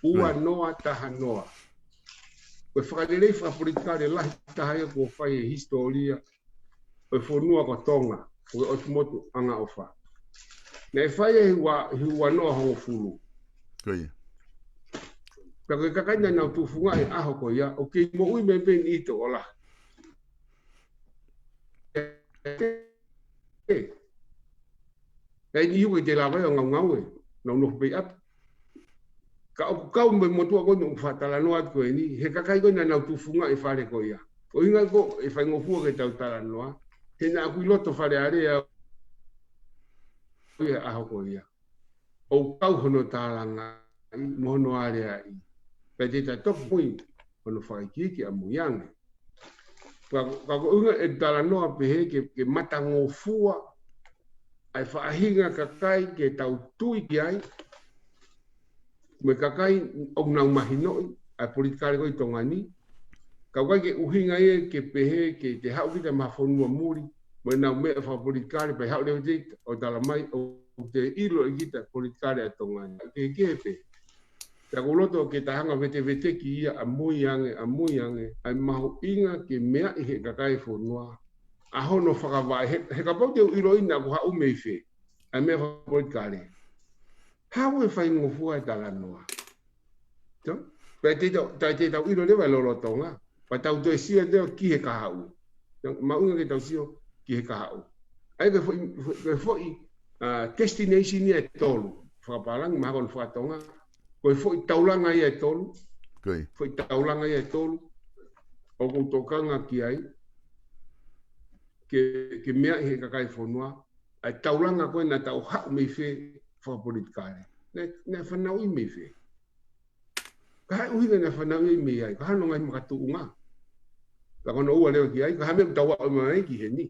Ua noa taha noa. Ko e fakalelei fakapolitikale lahi taha ia kuo fai he hisitōlia ʻo e fonua ko Tonga, ko e ʻOtu Motu Angaʻofa. Naʻe fai he ua, he ua noa hongofulu. Ko ia. Pea ko e kakai naʻa nau tufunga he ʻaho ko ia, ʻoku kei moʻui mai pē eni ʻi Tonga. ʻE, ʻe ʻi ai e niʻihi ʻoku ʻikai te lava ʻo ngaungau ē, nau nofo pē ʻi ʻapi. Ka ʻoku kau mo e motuʻa ko eni ʻoku fakatalanoa atu ko eni, he kakai ko ē naʻa nau tufunga he fale ko ia. Ko e ʻuhinga ko e faingofua ke tau talanoa, he naʻa ku ʻi loto Fale Alea ʻi he ʻaho ko ia. ʻOku kau hono tālangaʻi, mo hono aleaʻi. Pea te ta toki mui, hono fakaikiiki ʻamui ange. Ka, ka ko e ʻuhinga e talanoa pehē ke, ke matangofua ʻa e faʻahinga kakai ke tau tui ki ai, mo e kakai ʻoku nau mahinoʻi ʻa e politikale ko ē ʻi Tonga ni. Ka ʻoku ʻikai ke ʻuhinga ia ke pehē ke te haʻu kita mei ha fonua muli, mo ʻenau meʻa fakapolitikale, pea haʻu leva kita ʻo tala mai ʻoku te ʻilo ʻe kita politikale ʻa Tonga ni. Kehekehe pē. Pea ʻoku ou loto ke ta hanga ʻo veteveteki ia ʻamui ange, ʻamui ange, ʻa e mahuʻinga ke meaʻi ʻe he kakai e fonua ʻa hono fakavaʻe, he, he kapau te u ʻiloʻi naʻa ku haʻu mei fē, ʻa e meʻa fakapolitikale. Haʻu e faingofua e talanoa. Tō? Pea te tau, ta te tau ʻilo leva e lolotonga. Pea tau toe sio leva ki he kahaʻu. Tō? Mahuʻinga ke tau sio ki he kahaʻu. ʻA ia ko e foʻi, foʻi, ko e foʻi, ah, destination ia ʻe tolu. Fakapālangi, mahalo ko hono fakatonga. Ko e foʻi taulanga ia ʻe tolu. Ko ia. Foʻi taulanga ia ʻe tolu. ʻOku ou tokanga ki ai. Ke, ke meaʻi ʻe he kakai e fonua ʻa e taulanga ko ē naʻa tau haʻu mei fē fakapolitikale. Naʻe, naʻe fanauʻi mei fē. Ko e hā e ʻuhinga naʻe fanauʻi mei ai, ko e hā hono ngaahi makatuʻunga. Ka ko hono ua leva ki ai, ko e hā e meʻa ʻoku tau aʻu mai ki heni.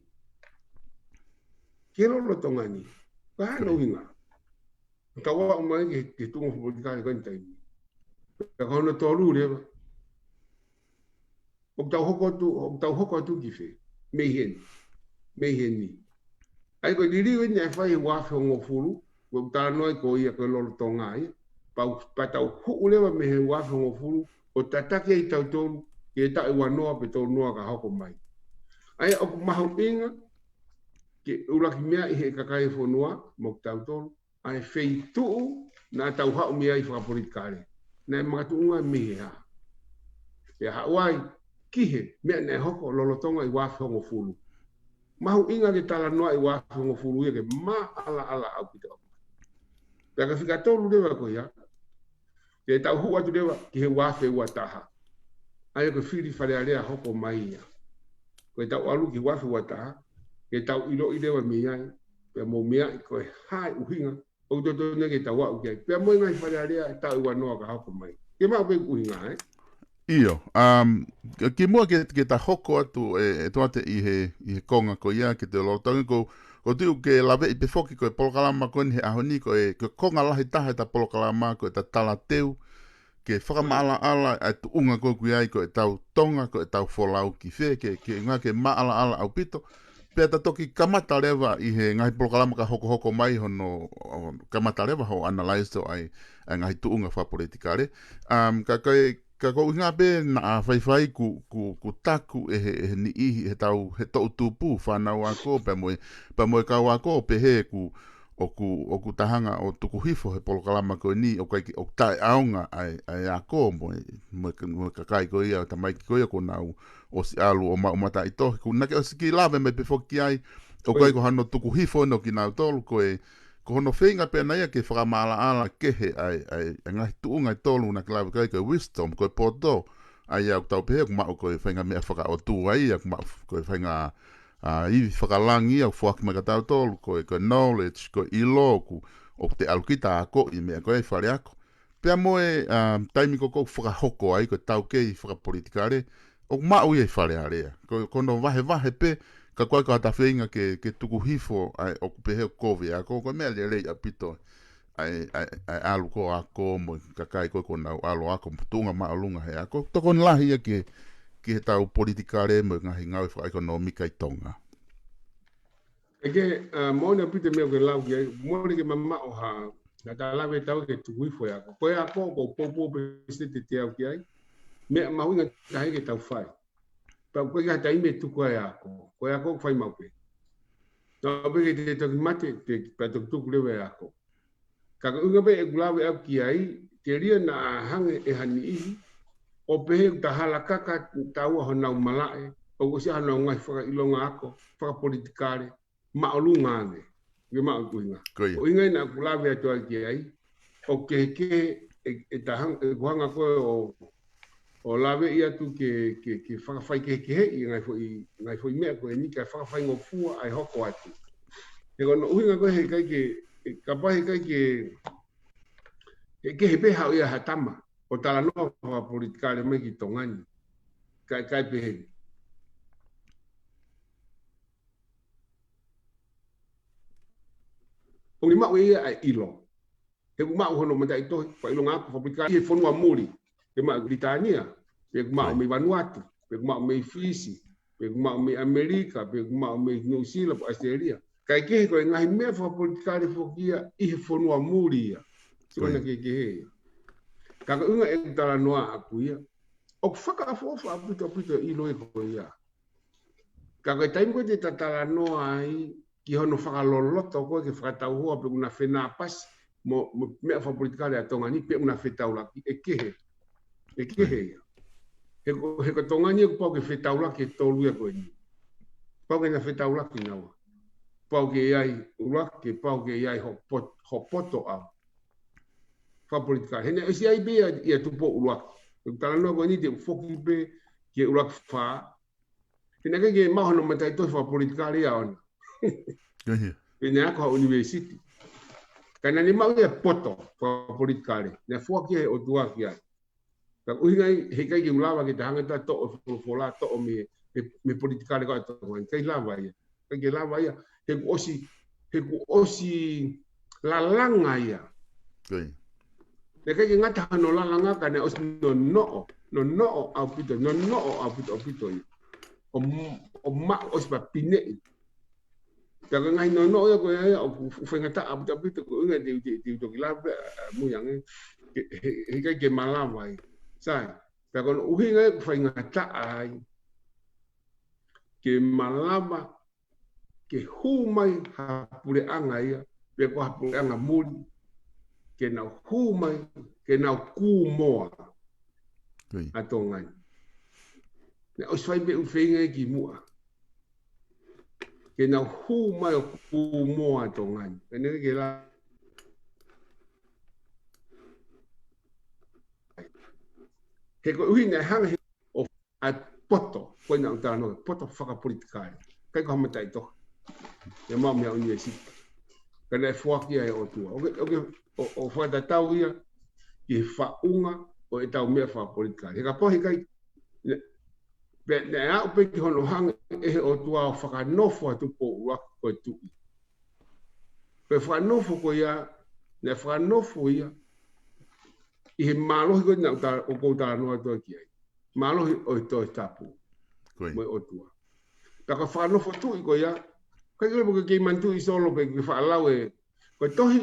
Ki he lolotonga ni. Ko e hā hono ʻuhinga. Tau aʻu mai ki he, ki he tuʻunga fakapolitikale ko eni taimi. Pea ko hono tolu leva. ʻOku tau hoko atu, ʻoku tau hoko atu ki fē. Mei heni. Mei heni. ʻA ia ko e liliu eni naʻe fai he ua afe hongofulu, ʻoku ou talanoa ai ko ia ko e lolotonga ia. Pea u, pea tau huʻu leva mei he ua afe hongofulu, ʻo tataki ai tautolu, ki he taʻu ua noa pe tolu noa ka hoko mai. ʻA ia ʻoku mahuʻinga, ke ʻuluaki meaʻi ʻe he kakai e fonua, mo kitautolu, ʻa e feituʻu naʻa tau haʻu mei ai fakapolitikale. Naʻe makatuʻunga mei he hā. Pea haʻu ai ki he meʻa naʻe hoko lolotonga ʻi he ua afe hongofulu. Mahuʻinga ke talanoa ʻi he ua afe hongofulu ia ke maʻalaʻala ʻaupito. Pea ko e fika tolu leva ko ia, ke tau huʻu atu leva ki he ua afe ua taha. ʻA ia ko e fili Fale Alea hoko mai ia. ko ʻetau ʻalu ki he uaafe uataha, ke tau ʻiloʻi leva mei ai, pea mou meaʻi ko e hā e ʻuhinga ʻoku totonu ke tau aʻu ki ai. Pea mo e ngaahi Fale Alea ʻe taʻu ua noa ka hoko mai. Ke maʻu pē ʻuhinga, ē? ʻIo, um, ki muʻa ke, ke ta hoko atu, ē, ʻEtuate, ʻi he, ʻi he konga ko ia, ke te lolotonga ko, ko tuʻu ke laveʻi pē foki ko e polokalama ko eni he ʻaho ni, ko e, ko e konga lahi taha ʻeta polokalama, ko ʻeta talateu, ke fakamaʻalaʻala ʻa e tuʻunga ko ē ʻoku ʻi ai ko ʻetau Tonga, ko ʻetau folau ki fē, ke, ke ʻuhinga ke maʻalaʻala ʻaupito. Pea ta toki kamata leva ʻi he ngaahi polokalama ka hokohoko mai hono, hono kamata leva hoʻo analyze ʻo ʻai, ʻa e ngaahi tuʻunga fakapolitikale. Um, ka, ka, ka ko e ʻuhinga pē naʻa faifai ku, ku, ku taku ʻe he, ʻe he niʻihi, ʻe he tau, he toʻu tupu, fānau ako, pea mo e, pea mo e kau ako, pehē ku, ʻoku, ʻoku ta hanga ʻo tuku hifo he polokalama ko eni, ʻoku ʻikai ke, ʻoku taʻeʻaonga ʻa e, ʻa e ako mo e, mo e, mo e kakai ko ia, tamaiki ko ia kuo nau ʻosi ʻalu ʻo maʻu mataʻitohi, kuo naʻá ke ʻosi kiʻi lave mai pē foki ki ai, ʻoku ʻikai ko hano tuku hifo ʻeni ʻo kinautolu, ko e, ko hono feinga pē ʻana ia ke fakamaʻalaʻala kehe ʻa e, ʻa e, ʻa e ngaahi tuʻunga ʻe tolu naʻá ke lave ki ai, ko e wisdom, ko e poto, ʻa ia ʻoku tau pehē ʻoku maʻu ko e faʻahinga meʻa fakaʻotua ia, ʻoku maʻu ko e faʻahinga ʻa e ivi fakalangi ia ʻoku foaki mai kia tautolu, ko e, ko e knowledge, ko e ʻilo ʻoku, ʻoku te ʻalu kita ʻo akoʻi meʻa ko ē ʻi fale ako. Pea mo e, um, taimi ko ē ʻoku fakahoko ai, ko e taukei fakapolitikale, ʻoku maʻu ia ʻi Fale Alea. Ko, ko hono vahevahe pē, ka ʻoku ʻikai ko hata feinga ke, ke tuku hifo, ʻa e, ʻoku pehē ʻoku kovi ʻa e ako, ko e meʻa lelei ʻaupito. ʻA e, ʻa e, ʻa e ʻalu ko ē ʻo ako mo e kakai ko ē kuo nau ʻalu ʻo ako, tuʻunga māʻolunga he ako. Tokoni lahi ia ki, ki he tau politikale mo e ngaahi ngāue fakaʻekonōmika ʻi Tonga. ʻE ke, ʻa, moʻoni ʻaupito e meʻa ʻoku ke lau ki ai, mole ke mamaʻo ha, ha ta lave ʻe tau ke tuku hifo e ako. Ko e ako, ʻoku ou poupou pē sete te au ki ai, meʻa mahuʻinga taha ia ke tau fai. Pea ʻoku ʻikai ha taimi ʻe tuku ai e ako. Ko e ako ʻoku fai maʻu pē. Tau pē ke te toki mate, te, pea toki tuku leva e ako. Ka ko e ʻuhinga pē ʻeku lave au ki ai, telia naʻa hanga ʻe ha niʻihi ʻo pehē ʻoku ta halakaka taua honau malaʻe, ʻoku ʻosi ʻi ai honau ngaahi fakaʻilonga ako fakapolitikale māʻolunga ange. Ke maʻu e ʻuhinga. Ko ia. Ko e ʻuhinga ia naʻá ku lave atu ai ki ai, ʻoku kehekehe ʻe, ʻe ta hang-, ʻeku hanga ko ē ʻo ʻo laveʻi atu ke, ke, ke fakafaikehekeheʻi e ngaahi foʻi, ngaahi foʻi meʻa ko eni kae fakafaingofua ʻa e hoko atu. He ko hono ʻuhinga ko ē heʻikai ke, he kapau heʻikai ke, he kehe pē haʻu ia ha tama ʻo talanoa fakapolitikale mai ki Tonga ni. Kae, kae pehē ni. ʻOku ne maʻu ʻe ia ʻa e ʻilo. He ʻoku maʻu hono mataʻitohi, fakaʻilonga ako fakapolitikale ʻi he fonua muli. He maʻu Pilitānia, pe ʻoku maʻu mei Vanuatu, pe ʻoku maʻu mei Fisi, pe ʻoku maʻu mei ʻAmelika, pe ʻoku maʻu mei Nuʻusila, pe ʻAositelēlia. Kae kehe ko e ngaahi meʻa fakapolitikale foki ia ʻi he fonua muli ia. Sio na kehekehe ia. Ka ko e ʻuhinga ʻeku talanoa ʻaku ia, ʻoku fakaʻofoʻofa ʻaupito ʻaupito e ʻilo ia ko ia. Ka ko e taimi ko ē te ta talanoa ai ki hono fakaloloto ko ē ke fakatauhoa pe ʻoku na fenāpasi mo, mo e meʻa fakapolitikale ʻa Tonga ni pe ʻoku na fetaulaki, ʻe kehe. ʻE kehe ia. He ko, he ko Tonga ni ʻoku pau ke fetaulaki e tolu ia ko eni. Pau ke na fetaulaki naua. Pau ke ʻi ai ʻuluaki, pau ke ʻi ai hoʻo pot-, hoʻo poto ʻaʻau fakapolitikale. He naʻe ʻosi ʻi ai pē ia, ia Tupou ʻUluaki. ʻOku talanoa ko eni te u foki pē ki he ʻUluaki Fā. He naʻe ʻikai ke maʻu hono mataʻitohi fakapolitikale ia ʻoʻona. Ko ia. He naʻe ako ha ʻunivēsiti. Ka naʻá ne maʻu ia e poto fakapolitikale. Naʻe foaki ia he ʻOtua ki ai. Ka ko e ʻuhinga ia, heʻikai ke u lava ke ta hanga ʻo toʻo e folofola, toʻo mei, mei, mei he politikale ko ē ʻa Tonga ni. ʻIkai lava ia. ʻIkai ke lava ia. He kuo ʻosi, he kuo ʻosi lalanga ia. Ko ia. Naʻe ʻikai ke ngata hono lalanga ka naʻe ʻosi nonoʻo, nonoʻo ʻaupito, nonoʻo ʻaupito, ʻaupito ia. ʻO m-, ʻo maʻu ʻosi pea pineʻi. Ka ko e ngaahi nonoʻo ia ko ia ia, ʻoku, ʻoku faingataʻa ʻaupito, ʻaupito, ko e ʻuhinga te u, te u, te u toki lave, ʻa, mui ange, ke, he, heʻikai ke malava ai. Sai, ka ko hono ʻuhinga ia ʻoku faingataʻa ai ke malava, ke hū mai ha puleʻanga ia, pe ko ha puleʻanga muli, ke nau hū mai, ke nau kūmoa. Ko ia. ʻA Tonga ni. Naʻe ʻosi fai pē ʻū feinga ia kimuʻa. Ke nau hū mai ʻo kūmoa ʻa Tonga ni. Pea naʻe ʻikai ke la-, he ko e ʻuhinga naʻe hanga he ʻo ʻa poto, ko ena ʻoku talanoa, poto fakapolitikale. ʻIkai ko ha mataʻitohi ia maʻu mei he ʻunivēsiti. Ka naʻe foaki ia ʻe he ʻOtua. ʻOku ke, ʻoku ke, ʻo, ʻo fakatatau ia ki he faʻunga ʻo ʻetau meʻa fakapolitikale. He kapau he ʻikai, ne, pe, naʻe aʻu pē ki hono hanga ʻe he ʻOtua ʻo fakanofo ʻa Tupou ʻUluaki ko e tuʻi. Ko e fakanofo ko ia, naʻe fakanofo ia ʻi he mālohi ko ena ʻoku ta-, ʻoku ou talanoa atu ki ai. Mālohi ʻo e Tohi Tapu. Ko ia. Mo e ʻOtua. Pea ko e fakanofo tuʻi ko ia, ʻikai ke lava ke kei manatuʻi Solo pe ke faʻa lau ē, ko e tohi,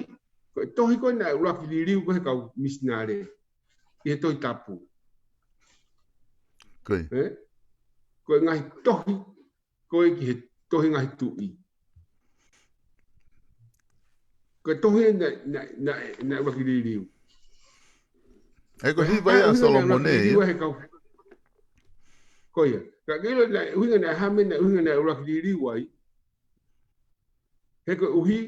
ko e tohi ko ena naʻe ʻuluaki liliu ko ē he kau misinale ʻi he Tohi Tapu. Ko ia. Ē? Ko e ngaahi tohi, ko ē ki he tohi Ngaahi Tuʻi. Ko e tohi ē naʻe, naʻe, naʻe, naʻe ʻuluaki liliu. ʻE ko e hiva ia ʻa Solomone ia. He kau. Ko ia. Ka ke ʻilo naʻe ʻuhinga naʻe hā e meʻa naʻe ʻuhinga naʻe ʻuluaki liliu ai. He koeʻuhi,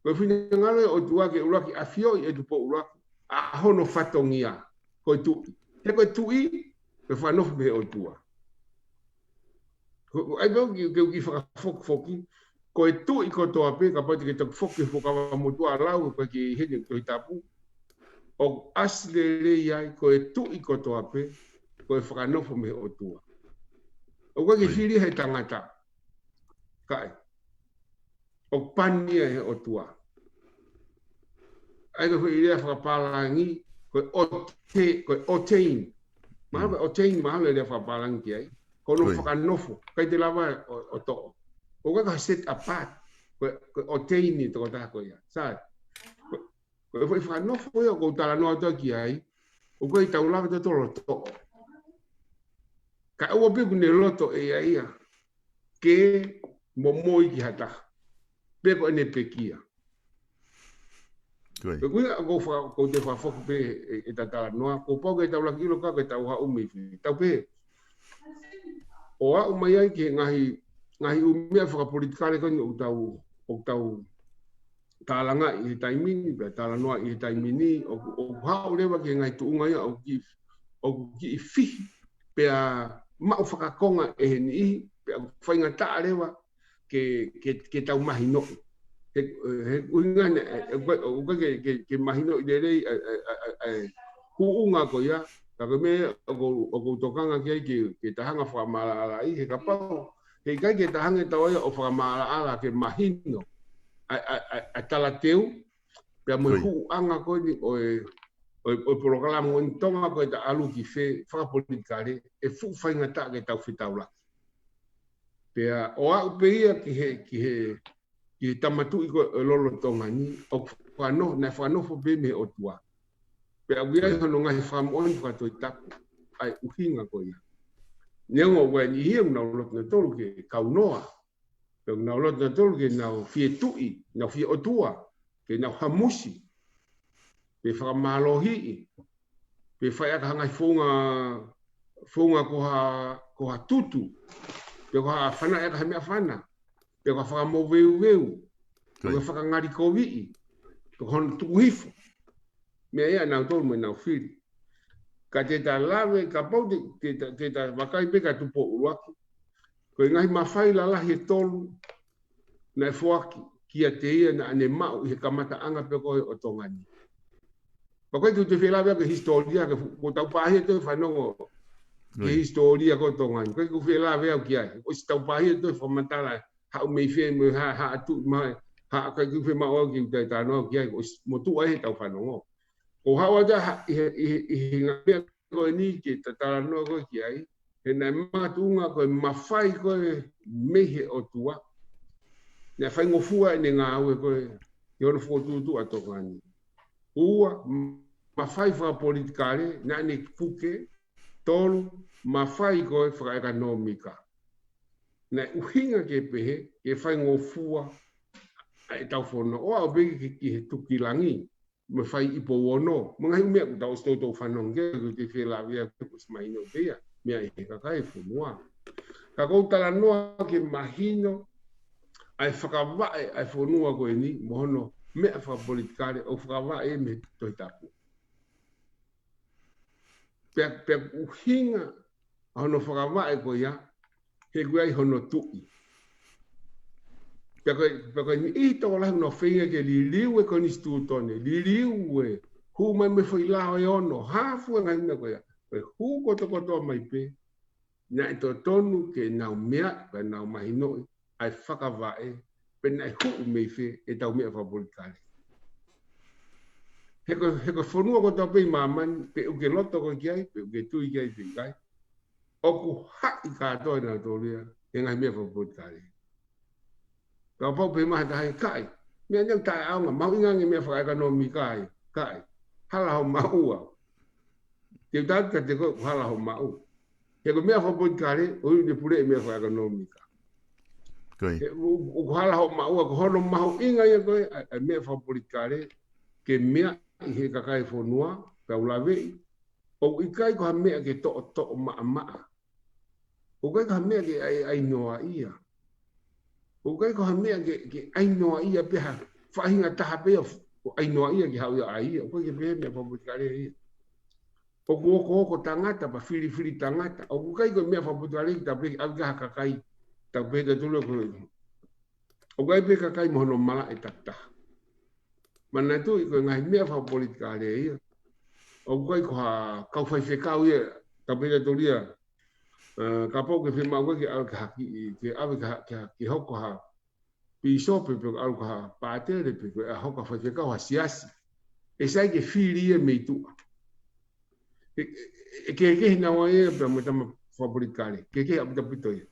ko e finangalo ʻo e ʻOtua ke ʻuluaki ʻafioʻi ʻe Tupou ʻUluaki ʻa hono fatongia, ko e tuʻi. He ko e tuʻi, ko e fakanofo mei he ʻOtua. Ko, ko, ʻai pē au ke, ke, ke fakafokifoki, ko e tuʻi kotoa pē, kapau te ke toki foki he Fuakava Motuʻa ʻo lau, ko e ki heni Tohi Tapu. ʻOku ʻasi lelei ai, ko e tuʻi kotoa pē, ko e fakanofo mei he ʻOtua. ʻOku ʻikai ke fili ia he tangata. ʻIkai. ʻOku pani ia ʻe he ʻOtua. ʻAi ko e foʻi lea fakapālangi, ko e orte-, ko e ordain. Mahalo ko e ordain, mahalo e lea fakapālangi ki ai. Ko hono fakanofo, ʻikai te lava ʻo, ʻo toʻo. ʻOku ʻikai ko ha set apart, ko e, ko e ordain ʻe he tokotaha ko ia. Sai. Ko, ko e foʻi fakanofo ia ʻoku ou talanoa atu ki ai, ʻoku ʻikai tau lava tautolu ʻo toʻo. Kae ʻoua pē kuo ne loto ʻe ia ia ke momoi ki ha taha. Pe ko ʻene pekia. Ko ia. Pea ko ia ʻoku ou fa-, ʻoku ou toe fakafoki pē e, e talanoa, kuo pau ke tau ʻuluaki ʻilo ka ke tau haʻu mei fē. Tau pē. ʻO aʻu mai ai ki he ngaahi, ngaahi ʻū meʻa fakapolitikale ko eni ʻoku tau, ʻoku tau tālangaʻi he taimi ni, pea talanoaʻi he taimi ni, ʻoku, ʻoku haʻu leva ki he ngaahi tuʻunga ia, ʻoku kiʻi, ʻoku kiʻi fihi, pea maʻu fakakonga ʻe he niʻihi, pea faingataʻa leva ke, ke, ke tau mahinoʻi. He, he ʻuhinga naʻe, ʻe, ʻe, ʻe, ke, ke, ke mahinoʻi lelei, ʻa, ʻa, ʻa, ʻa, ʻa e tuʻunga ko ia, ka ko e meʻa ʻoku, ʻoku ou tokanga ki ai ke, ke ta hanga fakamaʻalaʻalaʻi, he kapau, he ʻikai ke ta hanga ʻe taua ia ʻo fakamaʻalaʻala ke mahino ʻa, ʻa, ʻa, ʻa e talateu, pea mo e huʻuʻanga ko eni ʻo e, ʻo e, ʻo e polokalama ko eni Tonga ko ē ta ʻalu ki fē fakapolitikale, ʻe fuʻu faingataʻa ke tau fetaulaki. Pea ʻo aʻu pē ia ki he, ki he, ki he tama tuʻi ko ē ʻo e lolotonga ni, ʻoku fakano-, naʻe fakanofo pē mei he ʻOtua. Pea ʻoku ʻi ai hono ngaahi fakamoʻoni fakatohitapu, ʻa e ʻuhinga ko ia. Neongo ʻoku ʻi ai e niʻihi ʻoku nau loto nautolu ke kaunoa, pea ʻoku nau loto nautolu ke nau fie tuʻi, nau fie ʻotua, ke nau hamusi, pe fakamālohiʻi, pe fai ʻaki ha ngaahi founga, founga ko ha, ko ha tutu, pe ko ha fana ʻaki ha meʻafana, pe ko ha fakamoveuveu, pe ko ha fakangalikoviʻi, pe ko hono tukuhifo. Meʻa ia ʻa nautolu mo ʻenau fili. Ka te ta lave, kapau te, te, te, te ta vakai pē kia Tupou ʻUluaki. Ko e ngaahi mafai lalahi ʻe tolu naʻe foaki kiate ia naʻa ne maʻu ʻi he kamataʻanga pē ko ē ʻo Tonga ni. Pea ko e tuʻu te fie lave ki he hisitōlia, ke fu-, ko tau pāhia toe fanongo ki he hisitōlia ko ē ʻo Tonga ni. Ko e tuʻu fie lave au ki ai. ʻOsi tau pāhia toe fakamatala haʻu mei fē mo ha, ha atu mai, ha ʻikai ke u fie maʻu au ke u toe talanoa ki ai, ʻosi motuʻa ʻetau fanongo. Ko e haʻu atu ia ha, ʻi he, ʻi he, ʻi he ngaahi meʻa ko eni ke ta talanoa ko ē ki ai, he naʻe makatuʻunga ko e mafai ko ē mei he ʻOtua, naʻe faingofua ʻene ngāue ko ē, ʻi hono fokotuʻutuʻu ʻa Tonga ni. Ua, mafai fakapolitikale, naʻa ne puke, tolu, mafai ko ē fakaʻekonōmika. Naʻe ʻuhinga ke pehē, ke faingofua ʻa ʻetau fononga, ʻo aʻu pē ki, ki he tukilangi, mo e fai ipo ono, mo e ngaahi meʻa ʻoku tau ʻosi toutou fanongo ki ai, ʻoku te fie lave au ki ai, ʻosi mahino pē ia, meʻa ʻi he kakai e fonua. Ka ʻoku ou talanoa ke mahino, ʻa e fakavaʻe ʻa e fonua ko eni, mo hono meʻa fakapolitikale, ʻoku fakavaʻe mei he Tohi Tapu. Pea, pea ʻuhinga ʻa hono fakavaʻe ko ia, he ʻoku ʻi ai hono tuʻi. Pea ko e, pea ko e niʻihi tokolahi ʻoku nau feinga ke liliu e konisitūtone, liliu e, hū mai mo e foʻi lao ʻe ono, hā fua e ngaahi meʻa ko ia. Ko e hū kotokotoa mai pē, naʻe totonu ke nau meaʻi, pea nau mahinoʻi ʻa e fakavaʻe, pe naʻe hū mei fē ʻetau meʻa fakapolitikale. He ko, he ko e fonua kotoa pē ʻi māmani, pe ʻoku ke loto koe ki ai, pe ʻoku ke tui ki ai pe ʻikai, ʻoku haʻi kātoa ʻe nautolu ia e ngaahi meʻa fakapolitikale. Kapau pē mahalo ʻe taha ʻikai, meʻa ni ʻoku taʻeʻaonga, mahuʻinga ange meʻa fakaʻekonōmika ia, ʻikai. Hala hoʻo maʻu au. Te u tala atu kiate koe ʻoku hala hoʻo maʻu. He ko e meʻa fakapolitikale, ʻoku ʻikai ke ne puleʻi e meʻa fakaʻekonōmika. Ko ia. He ʻo, ʻoku hala hoʻo maʻu, ko hono mahuʻinga ia ko ē ʻa e, ʻa e meʻa fakapolitikale, ke meaʻi ʻe he kakai e fonua, pea u laveʻi, ʻoku ʻikai ko ha meʻa ke toʻotoʻo maʻamaʻa. ʻOku ʻikai ko ha meʻa ke ʻai, ʻai noaʻia. ʻOku ʻikai ko ha meʻa ke, ke ʻai noaʻia pē ha faʻahinga taha pē ʻo, ʻo ʻai noaʻia ke haʻu ia ʻo ʻai ia. ʻOku ʻikai ke pehē meʻa fakapolitikale ia. ʻOku okooko tangata, pea filifili tangata. ʻOku ʻikai ko e meʻa fakapolitikale ke tau pehē ke ʻave ki ha kakai, tau pehē ke tule ko e, ʻoku ʻi ai pē kakai mo hono malaʻe takitaha. Manatuʻi ko e ngaahi meʻa fakapolitikale ia, ʻoku ʻikai ko ha kau faifekau ia, tau pehē ke tau lia, ē, kapau ʻoku ke fiemaʻu koe ke ʻave ki ha kiʻi, ke ʻave ki ha, ki ha, ke hoko ha pīsope pe ʻalu ki ha pātele pe ko e hoko ha faifekau ha siasi. ʻE sai ke fili ia mei tuʻa. ʻE, ʻe, ʻe kehekehe naua ia pea mo e tama fakapolitikale. Kehekehe ʻaupito ia.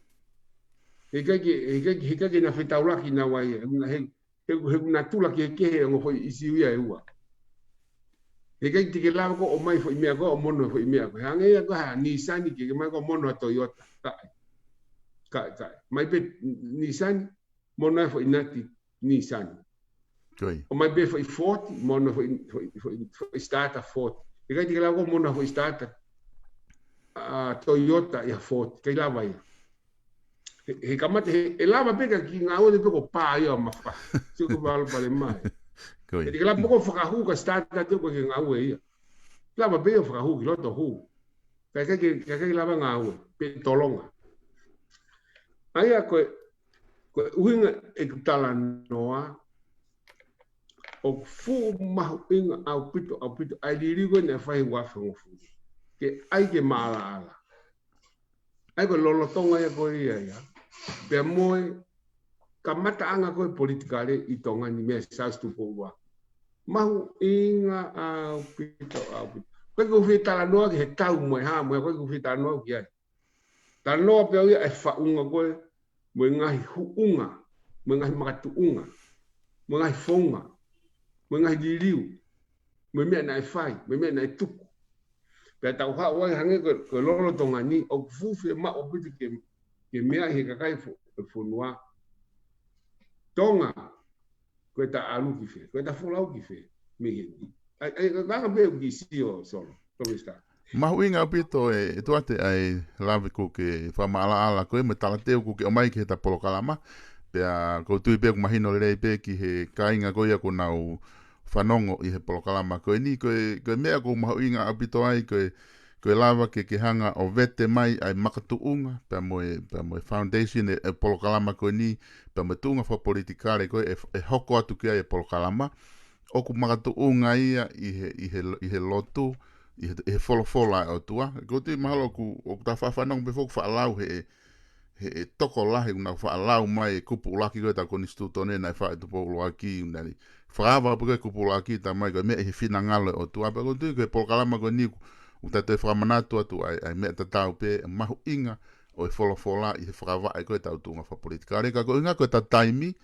He ʻikai ke, he ʻikai ke, he ʻikai ke na fetaulaki naua ia. He, he, he, he ʻoku na tula kehekehe e ongo foʻi ʻīsiu ia ʻe ua. He ʻikai te ke lava koe ʻo ʻomai foʻi meʻa ko ē ʻo mono foʻi meʻa ko ē. Hangē ia ko ha Nisani ke, ke ʻomai ko ē ʻo mono ha Toyota. Kae. Kae, kae. Mai pē Nisani, mono ai foʻi nati Nisani. Ko ia. ʻOmai pē foʻi Ford, mono foʻi, foʻi, foʻi, foʻi starter Ford. ʻE ʻikai te ke lava koe ʻo mono foʻi starter, ʻa, Toyota ʻi ha Ford. ʻIkai lava ia. He, he kamata, he, ʻe lava pē ka kiʻi ngāue pē ko e pā ia ʻo mafai. Sio ko e palopalema ia. Ko ia. He te ke lava pē koe ʻo fakahū ka starter atu ko e kiʻi ngāue ia. Lava pē ʻo fakahū ki loto hū. Kae ʻikai ke, kae ʻikai ke lava ngāue, pe tolonga. ʻA ia ko e, ko e ʻuhinga ʻeku talanoa, ʻoku fuʻu mahuʻinga ʻaupito, ʻaupito, ʻa e liliu ko ē naʻe fai he uaafe hongofulu. Ke ʻai ke maʻalaʻala. ʻA ia ko e lolotonga ia ko ia ia. Pea mo e kamataʻanga ko ē politikale ʻi Tonga ni mei he Siaosi Tupou ʻUluaki. Mahuʻinga ʻaupito, ʻaupito. ʻOku ʻikai ke u fie talanoa ki he tau mo e hā mo e hā, ʻoku ʻikai ke u fie talanoa ki ai. Talanoa pē au ia ʻa e faʻunga ko ē, mo e ngaahi huʻunga, mo e ngaahi makatuʻunga, mo e ngaahi founga, mo e ngaahi liliu, mo e meʻa naʻe fai, mo e meʻa naʻe tuku. Pea tau haʻu ai hangē ko e, ko e lolotonga ni, ʻoku fuʻu fiemaʻu ʻaupito ke, ke meaʻi ʻe he kakai fo-, e fonua. Tonga, ko ʻeta ʻalu ki fē, ko ʻeta folau ki fē, mei heni. ʻA ia, ʻa ia, ko e anga pē ʻoku ke sio, Solo, Toketā. Mahuʻinga ʻaupito e, ʻe Tuate ʻa e lave ʻoku ke fakamaʻalaʻala ko ē mo e talateu ʻoku ke ʻomai ki heʻeta polokalama. Pea ʻoku ou tui pē ʻoku mahino lelei pē ki he kāinga ko ia ʻoku nau fanongo ʻi he polokalama ko eni, ko e, ko e meʻa ʻoku mahuʻinga ʻaupito ai, ko e, ko e lava ke, ke hanga ʻo vete mai ʻa e makatuʻunga, pea mo e, pea mo e foundation e, e polokalama ko eni, pea mo e tuʻunga fakapolitikale ko ē, ʻe, ʻe hoko atu ki ai e polokalama. ʻOku makatuʻunga ia ʻi he, ʻi he, ʻi he lotu, ʻi he, ʻi he folofola ʻa e ʻOtua. ʻOku ou tui mahalo ʻoku, ʻoku ta faʻa fanongo pē foki faʻa lau he, he, he tokolahi ʻoku nau faʻa lau mai e kupu ʻuluaki ko ē ʻetau konisitūtone naʻe fai ʻe Tupou ʻUluaki, ʻoku nau fakaava pē ko ē kupu ʻuluaki, tā mai ko e meʻa ʻi he finangalo e ʻOtua. Pea ʻoku ou tui ko e polokalama ko eni ʻoku, ʻoku ta toe fakamanatu atu ai, ʻa e meʻa tatau pē, mahuʻinga ʻo e folofola ʻi he fakavaʻe ko ē ʻetau tuʻunga fakapolitikale. Ka ko e ʻuhinga ko ʻeta taimi,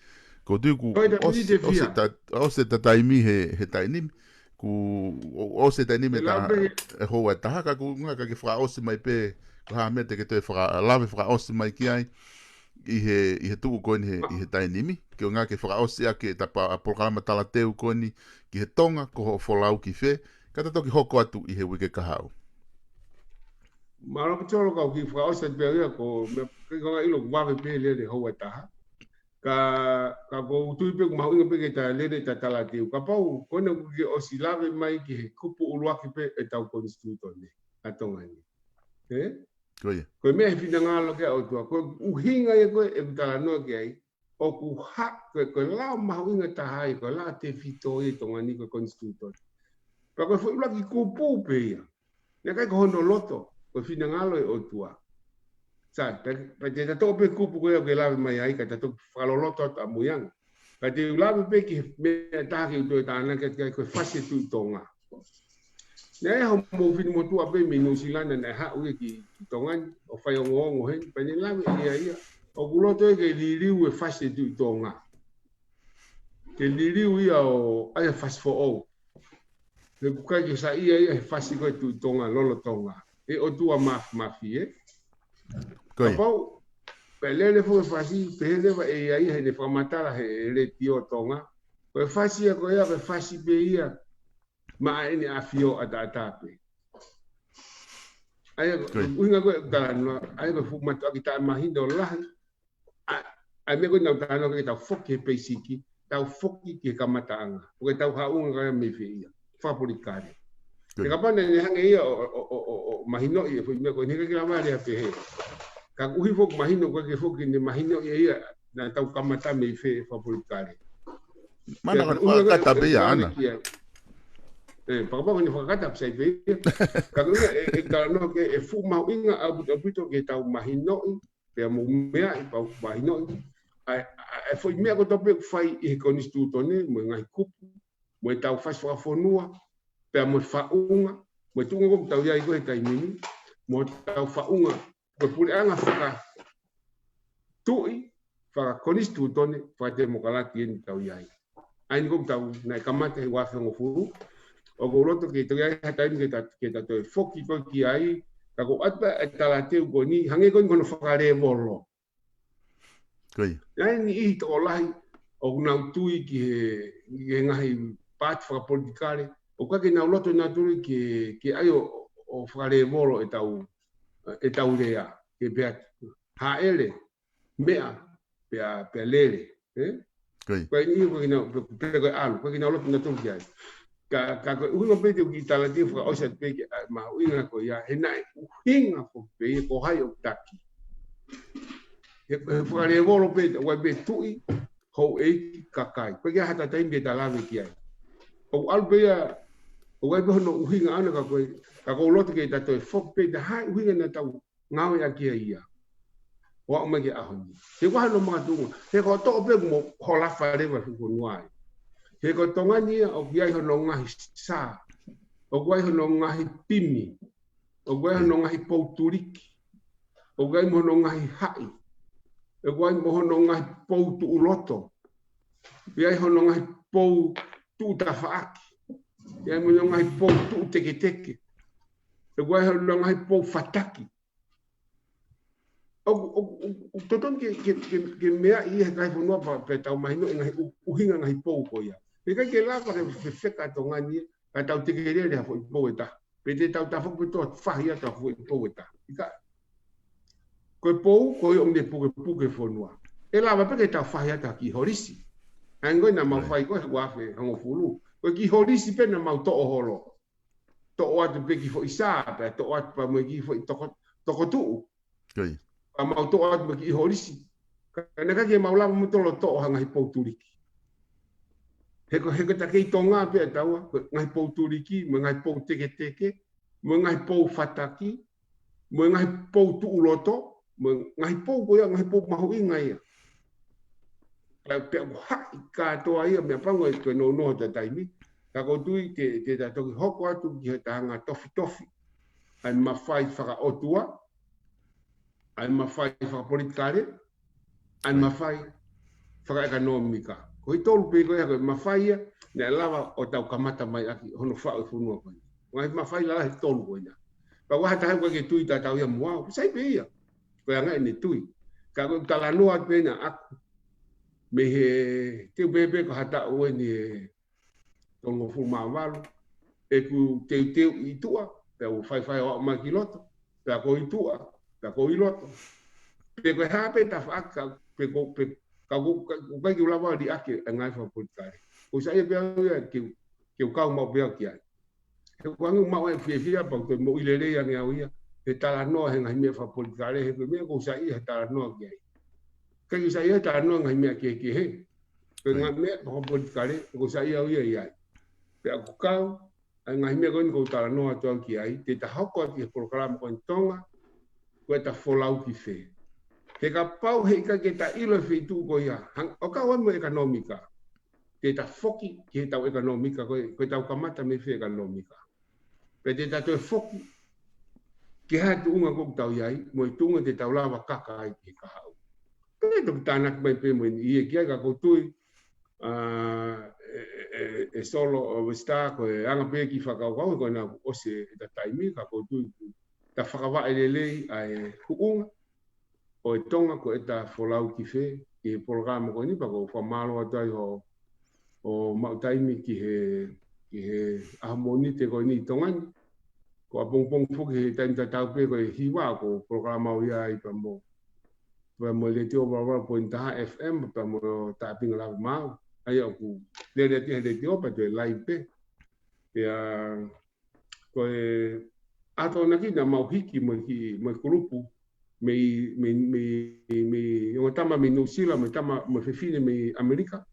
ʻoku ou tui ʻoku ʻosi, ʻosi ʻeta, ʻosi ʻeta taimi he, he taimi ni. ʻOku ʻo-, ʻosi e taimi ni ʻe taha, e houa ʻe taha, ka ʻoku ou ʻuhinga ke fakaʻosi mai pē, ko e hā e meʻa te ke toe faka-, lave fakaʻosi mai ki ai, ʻi he, ʻi he tuʻu ko eni he, ʻi he taimi ni. Ke ʻuhinga ke fakaʻosi ʻaki ʻeta pa-, ʻa e polokalama talateu ko eni ki he Tonga, ko hoʻo folau ki fē, ka ta toki hoko atu ʻi he uike kahaʻu. Mālō ʻaupito Solo, ka u kiʻi fakaʻosi atu pē ia ko e meʻa, ke ʻuhinga ʻilo ʻoku vave pē lele houa ʻe taha. Ka, ka ʻoku ou tui pē ʻoku mahuʻinga pē ke ta lele ʻeta talateu. Kapau, ko ena ʻoku ke ʻosi lave mai ki he kupu ʻuluaki pē ʻetau konisitūtone ʻa Tonga ni. Ē? Ko ia. Ko e meʻa he finangalo ki he ʻOtua. Ko e ʻuhinga ia ko ē ʻeku talanoa ki ai. ʻOku hā, ko e, ko e lao mahuʻinga taha ia, ko e lao tefito ia ʻi Tonga ni ko e konisitūtone. Pea ko e foʻi ʻuluaki kupu pē ia. Naʻe ʻikai ko hono loto, ko e finangalo e ʻOtua. Sai, pea, pea te ta toʻo pē kupu ko ia ʻoku ke lave mai ai, ka ta toki fakaloloto atu ʻamui ange. Ka te u lave pē ki he meʻa ʻe taha ke u toe tānaki atu ki ai, ko e fasi e Tuʻi Tonga. Naʻe ʻi ai homou finemotuʻa pē mei Nuʻusila naʻe haʻu ia ki, ki Tonga ni, ʻo fai ongoongo heni, pea ne lave ʻe ia ia. ʻOku loto ia ke liliu e fasi e Tuʻi Tonga. Ke liliu ia ʻo ʻai e fasi foʻou. He ʻoku ʻikai ke saiʻia ia he fasi ko e Tuʻi Tonga, lolotonga. ʻE ʻOtua Māfimafi, ē? Ko ia. Kapau, pea lele foki e fasi, pehē leva ʻe ia ia heʻene fakamatala he Letiō Tonga. Ko e fasi ia ko ia, ko e fasi pē ia, maʻa ʻEne ʻAfio ʻataʻatā pē. ʻA ia, ko ia. ʻUhinga ko ē ʻeku talanoa, ʻa ia ko e fuʻu mātuʻaki taʻemahino lahi. ʻA, ʻa e meʻa ko ē naʻa tau talanoa ki ai, tau foki he peisiki, tau foki ki he kamataʻanga. Ko e tau haʻunga ka mei fē ia. Fakapolitikale. Ko ia. He kapau naʻa ne hanga ia ʻo, ʻo, ʻo, ʻo, ʻo mahinoʻi e foʻi meʻa ko eni, heʻikai ke lava lea pehē. Ka ʻoku ʻuhi foki mahino, ʻoku ʻikai ke foki ne mahinoʻi ʻe ia, naʻa tau kamata mei fē fakapolitikale. Mana. Pea ko e ʻuhinga ko ē fakakata pē ia, ʻeku ʻana. Ki ai. ʻE, fakapapau ne fakakata pē sai pē ia. Ka ko e ʻuhinga ʻe, ʻeku talanoa ki ai, ʻe fuʻu mahuʻinga ʻaupito, ʻaupito ke tau mahinoʻi, pea mo meaʻi, pea mahinoʻi. ʻA e, ʻa e, ʻa e foʻi meʻa kotoa pē ʻoku fai ʻi he konisitūtone, mo e ngaahi kupu, mo e tau fasi fakafonua, pea mo e faʻunga, mo e tuʻunga ko ē ʻoku tau ʻi ai ko ē he taimi ni, mo e tau faʻunga, ko e puleʻanga fakatuʻi, fakakonisitūtone, fakatemokalati eni ʻoku tau ʻi ai. ʻA eni ko ē ʻoku tau, naʻe kamata he ua afe hongofulu, ʻoku ou loto ke toe ʻi ai ha taimi ke ta, ke ta toe foki ko ē ki ai, ka ko e ʻatu pē e talateu ko eni, hangē ko eni ko hono fakalēvolo. Ko ia. ʻI ai e niʻihi tokolahi ʻoku nau tui ki he, ki he ngaahi paati fakapolitikale, ʻoku ʻikai ke nau loto nautolu ki he, ki he ʻai ʻo, ʻo fakalēvolo e tau, e tau lea, ke pehē atu. Hāʻele, meʻa, pea, pea lele, ē? Ko ia. Ko e niʻihi ʻoku ʻikai ke nau, pe, pe ko e ʻalu, ʻoku ʻikai ke nau loto nautolu ki ai. Ka, ka ko e ʻuhinga pē te u kiʻi talanoa fakaʻosi atu pē ki he mahuʻinga ko ia, he naʻe ʻuhinga foki pē ia ko hai ʻoku taki. He, he fakalēvolo pē, ʻoku ʻi ai pē tuʻi, houʻeiki, kakai. ʻOku ʻikai ke ʻi ai ha taimi ke ta lave ki ai. ʻOku ʻalu pē ia, ʻoku ʻi ai pē hono ʻuhinga ʻana ka ko e, ka ʻoku ou loto ke ta toe foki pē, ta hā e ʻuhinga naʻa tau ngāueʻaki ia. ʻO aʻu mai ki he ʻaho ni. He ʻoku ʻi ai hano makatuʻunga. He ko e toʻo pē mo holafa leva e fuʻu fonua ai. He ko Tonga ni ia ʻoku ʻi ai hono ngaahi sā. ʻOku ʻi ai hono ngaahi pimi. ʻOku ʻi ai hono ngaahi pou tuliki. ʻOku ʻi ai mo hono ngaahi haʻi. ʻOku ʻi ai mo hono ngaahi pou tuʻuloto. ʻI ai hono ngaahi pou tuʻu tafaʻaki. ʻI ai mo hono ngaahi pou tuʻu teketeke. ʻOku ʻi ai hono ngaahi pou fataki. ʻOku, ʻoku, ʻoku, ʻoku totonu ke, ke, ke, ke meaʻi ia he kakai fonua pea, pea tau mahinoʻi e ngaahi ʻu-, ʻuhinga e ngaahi pou ko ia. He ʻikai ke lava ke fefeka Tonga ni ia, ka tau tekelele ha foʻi pou ʻe taha. Pe te tau tafoki pē ʻo toe fahi atu ha foʻi pou ʻe taha. ʻIkai. Ko e pou, ko ia ʻoku ne pukepuke e fonua. ʻE lava pē ke tau fahi atu ha kiʻi holisi. Hangē ko ē naʻa mau fai ko ē he ua afe hongofulu. Ko e kiʻi holisi pē naʻa mau toʻo holo. Toʻo atu pē kiʻi foʻi sā, pea toʻo atu pē mo e kiʻi foʻi toko, toko tuʻu. Ko ia. Pea mau toʻo atu mo e kiʻi holisi. Ka naʻe ʻikai ke mau lava mo tolo toʻo ha ngaahi pou tuliki. He ko, he ko e taki Tonga pē ʻa taua, ko e ngaahi pou tuliki, mo e ngaahi pou teketeke, mo e ngaahi pou fataki, mo e ngaahi pou tuʻuloto, mo e ngaahi pou ko ia, ngaahi pou mahuʻinga ia. Pea, pea ʻoku haʻi kātoa ia, meʻapango ʻe toe nounou ha taimi. Ka ʻoku ou tui ke, ke ta toki hoko atu ki he taha ngaahi tofitofi. ʻA e mafai fakaʻotua, ʻa e mafai fakapolitikale, ʻa e mafai fakaʻekonōmika. Ko e tolu pē ko ia ko e mafai ia, naʻe lava ʻo tau kamata mai ʻaki hono faʻu e fonua ko ia. Ngaahi mafai lalahi tolu ko ia. Pea ʻoku ʻi ai ha taha ʻoku ʻikai ke tui tatau ia mo au, sai pē ia. Ko e anga ʻene tui. Ka ko e talanoa pē ena ʻaʻaku. Mei he teu pē pē ko ha taʻu eni ʻe tolungofulu mā valu. ʻEku teuteu ʻi tuʻa, pea u faifai ʻo aʻu mai ki loto, pea ko ʻi tuʻa, pea ko ʻi loto. Pe ko e hā pē tafaʻaki, pe ko, pe, ka ko, ka, ko ʻikai ke u lava ʻo liʻaki e ngaahi fakapolitikale. Ko sai pē au ia ke, ke u kau maʻu pē au ki ai. He ʻoku ou hanga ʻo maʻu e fiefia pea u toe moʻui lelei ange au ia. he talanoa he ngaahi meʻa fakapolitikale, he ko e meʻa ʻoku ou saiʻia he talanoa ki ai. ʻIkai ke u saiʻia he talanoa ngaahi meʻa kehekehe. Ko e ngaahi meʻa fakapolitikale, ʻoku ou saiʻia au ia ʻi ai. Pea ʻoku kau, ʻa e ngaahi meʻa ko eni ʻoku ou talanoa atu au ki ai, te ta hoko atu he polokalama ko eni Tonga, ko ʻeta folau ki fē. He kapau heʻikai ke ta ʻilo e feituʻu ko ia, hang-, ʻo kau ai mo e ʻekonōmika. Te ta foki ki heʻetau ʻekonōmika ko e, ko ʻetau kamata mei fē ʻekonōmika. Pea te ta toe foki ki ha tuʻunga ʻoku tau ʻi ai, mo e tuʻunga te tau lava kaka ai ki he kahaʻu. Pea toki tānaki mai pē mo e niʻihi ki ai ka ʻoku ou tui, ʻa, ʻe, ʻe, ʻe, ʻe Solo ʻo Wesita ko e anga pē kiʻi fakakaukau ko ena ʻosi ʻeta taimi ka ʻoku ou tui ʻoku ta fakavaʻe lelei ʻa e huʻunga ʻo e Tonga ko ʻeta folau ki fē ʻi he polokalama ko eni pea ʻoku ou fakamālō atu ai hoʻo, hoʻo maʻu taimi ki he, ki he ʻaho Mōnite ko eni ʻi Tonga ni. Ko ʻapongipongi foki he taimi tatau pē ko e hiva ʻoku ou polokalama au ia ai pea mo, pea mo e Letiō Valavala poini taha F M, pea mo Taʻapinga Lava Maau. ʻA ia ʻoku lele atu he letiō pea toe live pē. Pea ko e ʻaho Tokonaki naʻa mau hiki mo e ki-, mo e kulupu mei, mei, mei, mei ongo tama mei Nuʻusila, mo e tama, mo e fefine mei ʻAmelika.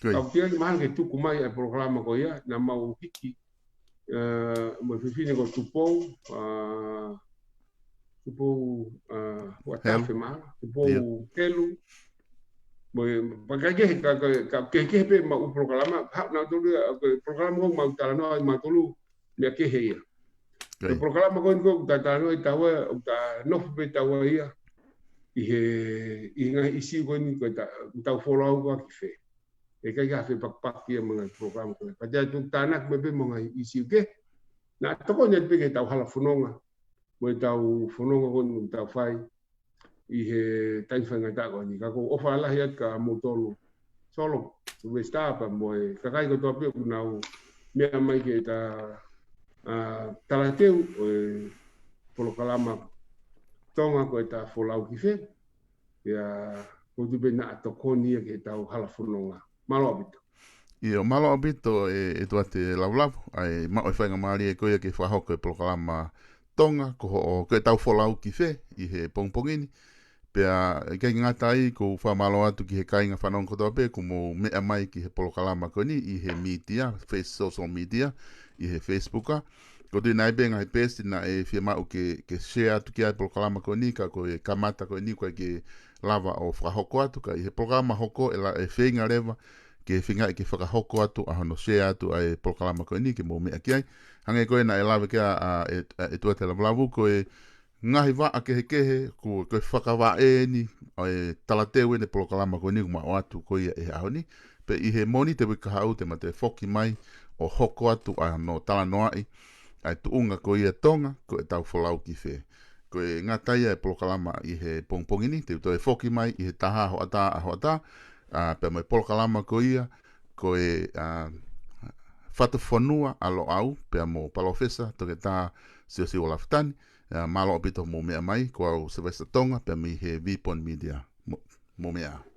Ka ʻoku teʻeki ai mahalo ke tuku mai ʻa e polokalama ko ia, naʻa mau hiki, ʻa, mo e fefine ko Tupou, ʻa, Tupou, ʻa, Huatafe mahalo, Tupou Helu. Mo e, pea ʻikai ke, ka, ka, ka, kehekehe pē maʻu polokalama, ha, naʻa tolu, ʻa, ko e polokalama ko ʻoku mau talanoa ai mautolu, meʻa kehe ia. Ko e polokalama ko eni ʻoku ta talanoa ai taua, ʻoku ta nofo pē taua ia ʻi he, ʻi he ngaahi ʻīsiu ko eni ʻoku ta, ʻoku tau folau ko ā ki fē. ʻE ʻikai ke ha fepakipaki ia mo e ngaahi polokalama ko ē. Ka te ʻai atu tānaki mai pē mo e ngaahi ʻīsiu kehe. Naʻa tokoni atu pē ke tau hala fononga mo ʻetau fononga ko eni ʻoku tau fai ʻi he taimi faingataʻa ko eni. Ka ʻoku ou ʻofa lahi atu kia moutolu Solo, Wesita pea mo e kakai kotoa pē ʻoku nau meʻa mai ki heʻeta, ʻa, talateu ʻo e polokalama Tonga ko ʻeta folau ki fē. Pea ʻoku ou tui pē naʻa tokoni ia ke tau hala fononga. Mālō ʻaupito. ʻIo, mālō ʻaupito e, ʻEtuate Lavulavu, ʻa e maʻu e faingamālie ko ia ke fakahoko e polokalama Tonga, ko hoʻo, ko ʻetau folau ki fē ʻi he pongipongi ni. Pea ʻikai ke ngata ai, ʻoku ou fakamālō atu ki he kāinga fanongo kotoa pē ʻoku mou meʻa mai ki he polokalama ko eni ʻi he mītia, face-, social media, ʻi he Facebook ʻa. ʻOku ou tui naʻe ʻi ai pē ngaahi peesi naʻe fiemaʻu ke, ke share atu ki ai e polokalama ko eni, ka ko e kamata ko eni ʻoku ʻikai ke lava ʻo fakahoko atu, ka ʻi he polokalama hoko ʻe la-, ʻe feinga leva ke feinga ke fakahoko atu ʻa hono share atu ʻa e polokalama ko eni ke mou meʻa ki ai. Hangē ko ē naʻe lave ki ai ʻa, ʻa, ʻe, ʻa ʻEtuate Lavulavu ko e ngaahi vaʻa kehekehe, ko, ko e fakavaʻe eni, ʻa e talateu eni e polokalama ko eni ʻoku ma ʻoatu ko ia he ʻaho ni. Pea ʻi he Mōnite uike kahaʻu te ma toe foki mai ʻo hoko atu ʻa hono talanoaʻi ʻa e tuʻunga ko ia Tonga, ko ʻetau folau ki fē. ʻOku ʻikai ngata ai e polokalama ʻi he pongipongi ni, te u toe foki mai ʻi he taha hoʻatā, ʻaho hoʻatā, ʻa, pea mo e polokalama ko ia, ko e, ʻa, Fatufonua ʻa Loʻau, pea mo Palōfesa Toketā Siosiua Lafitani, ʻa, mālō ʻaupito hoʻomou meʻa mai, ko au Sylvester Tonga, pea mei he Vipon Media. Mo, mou meʻa ā.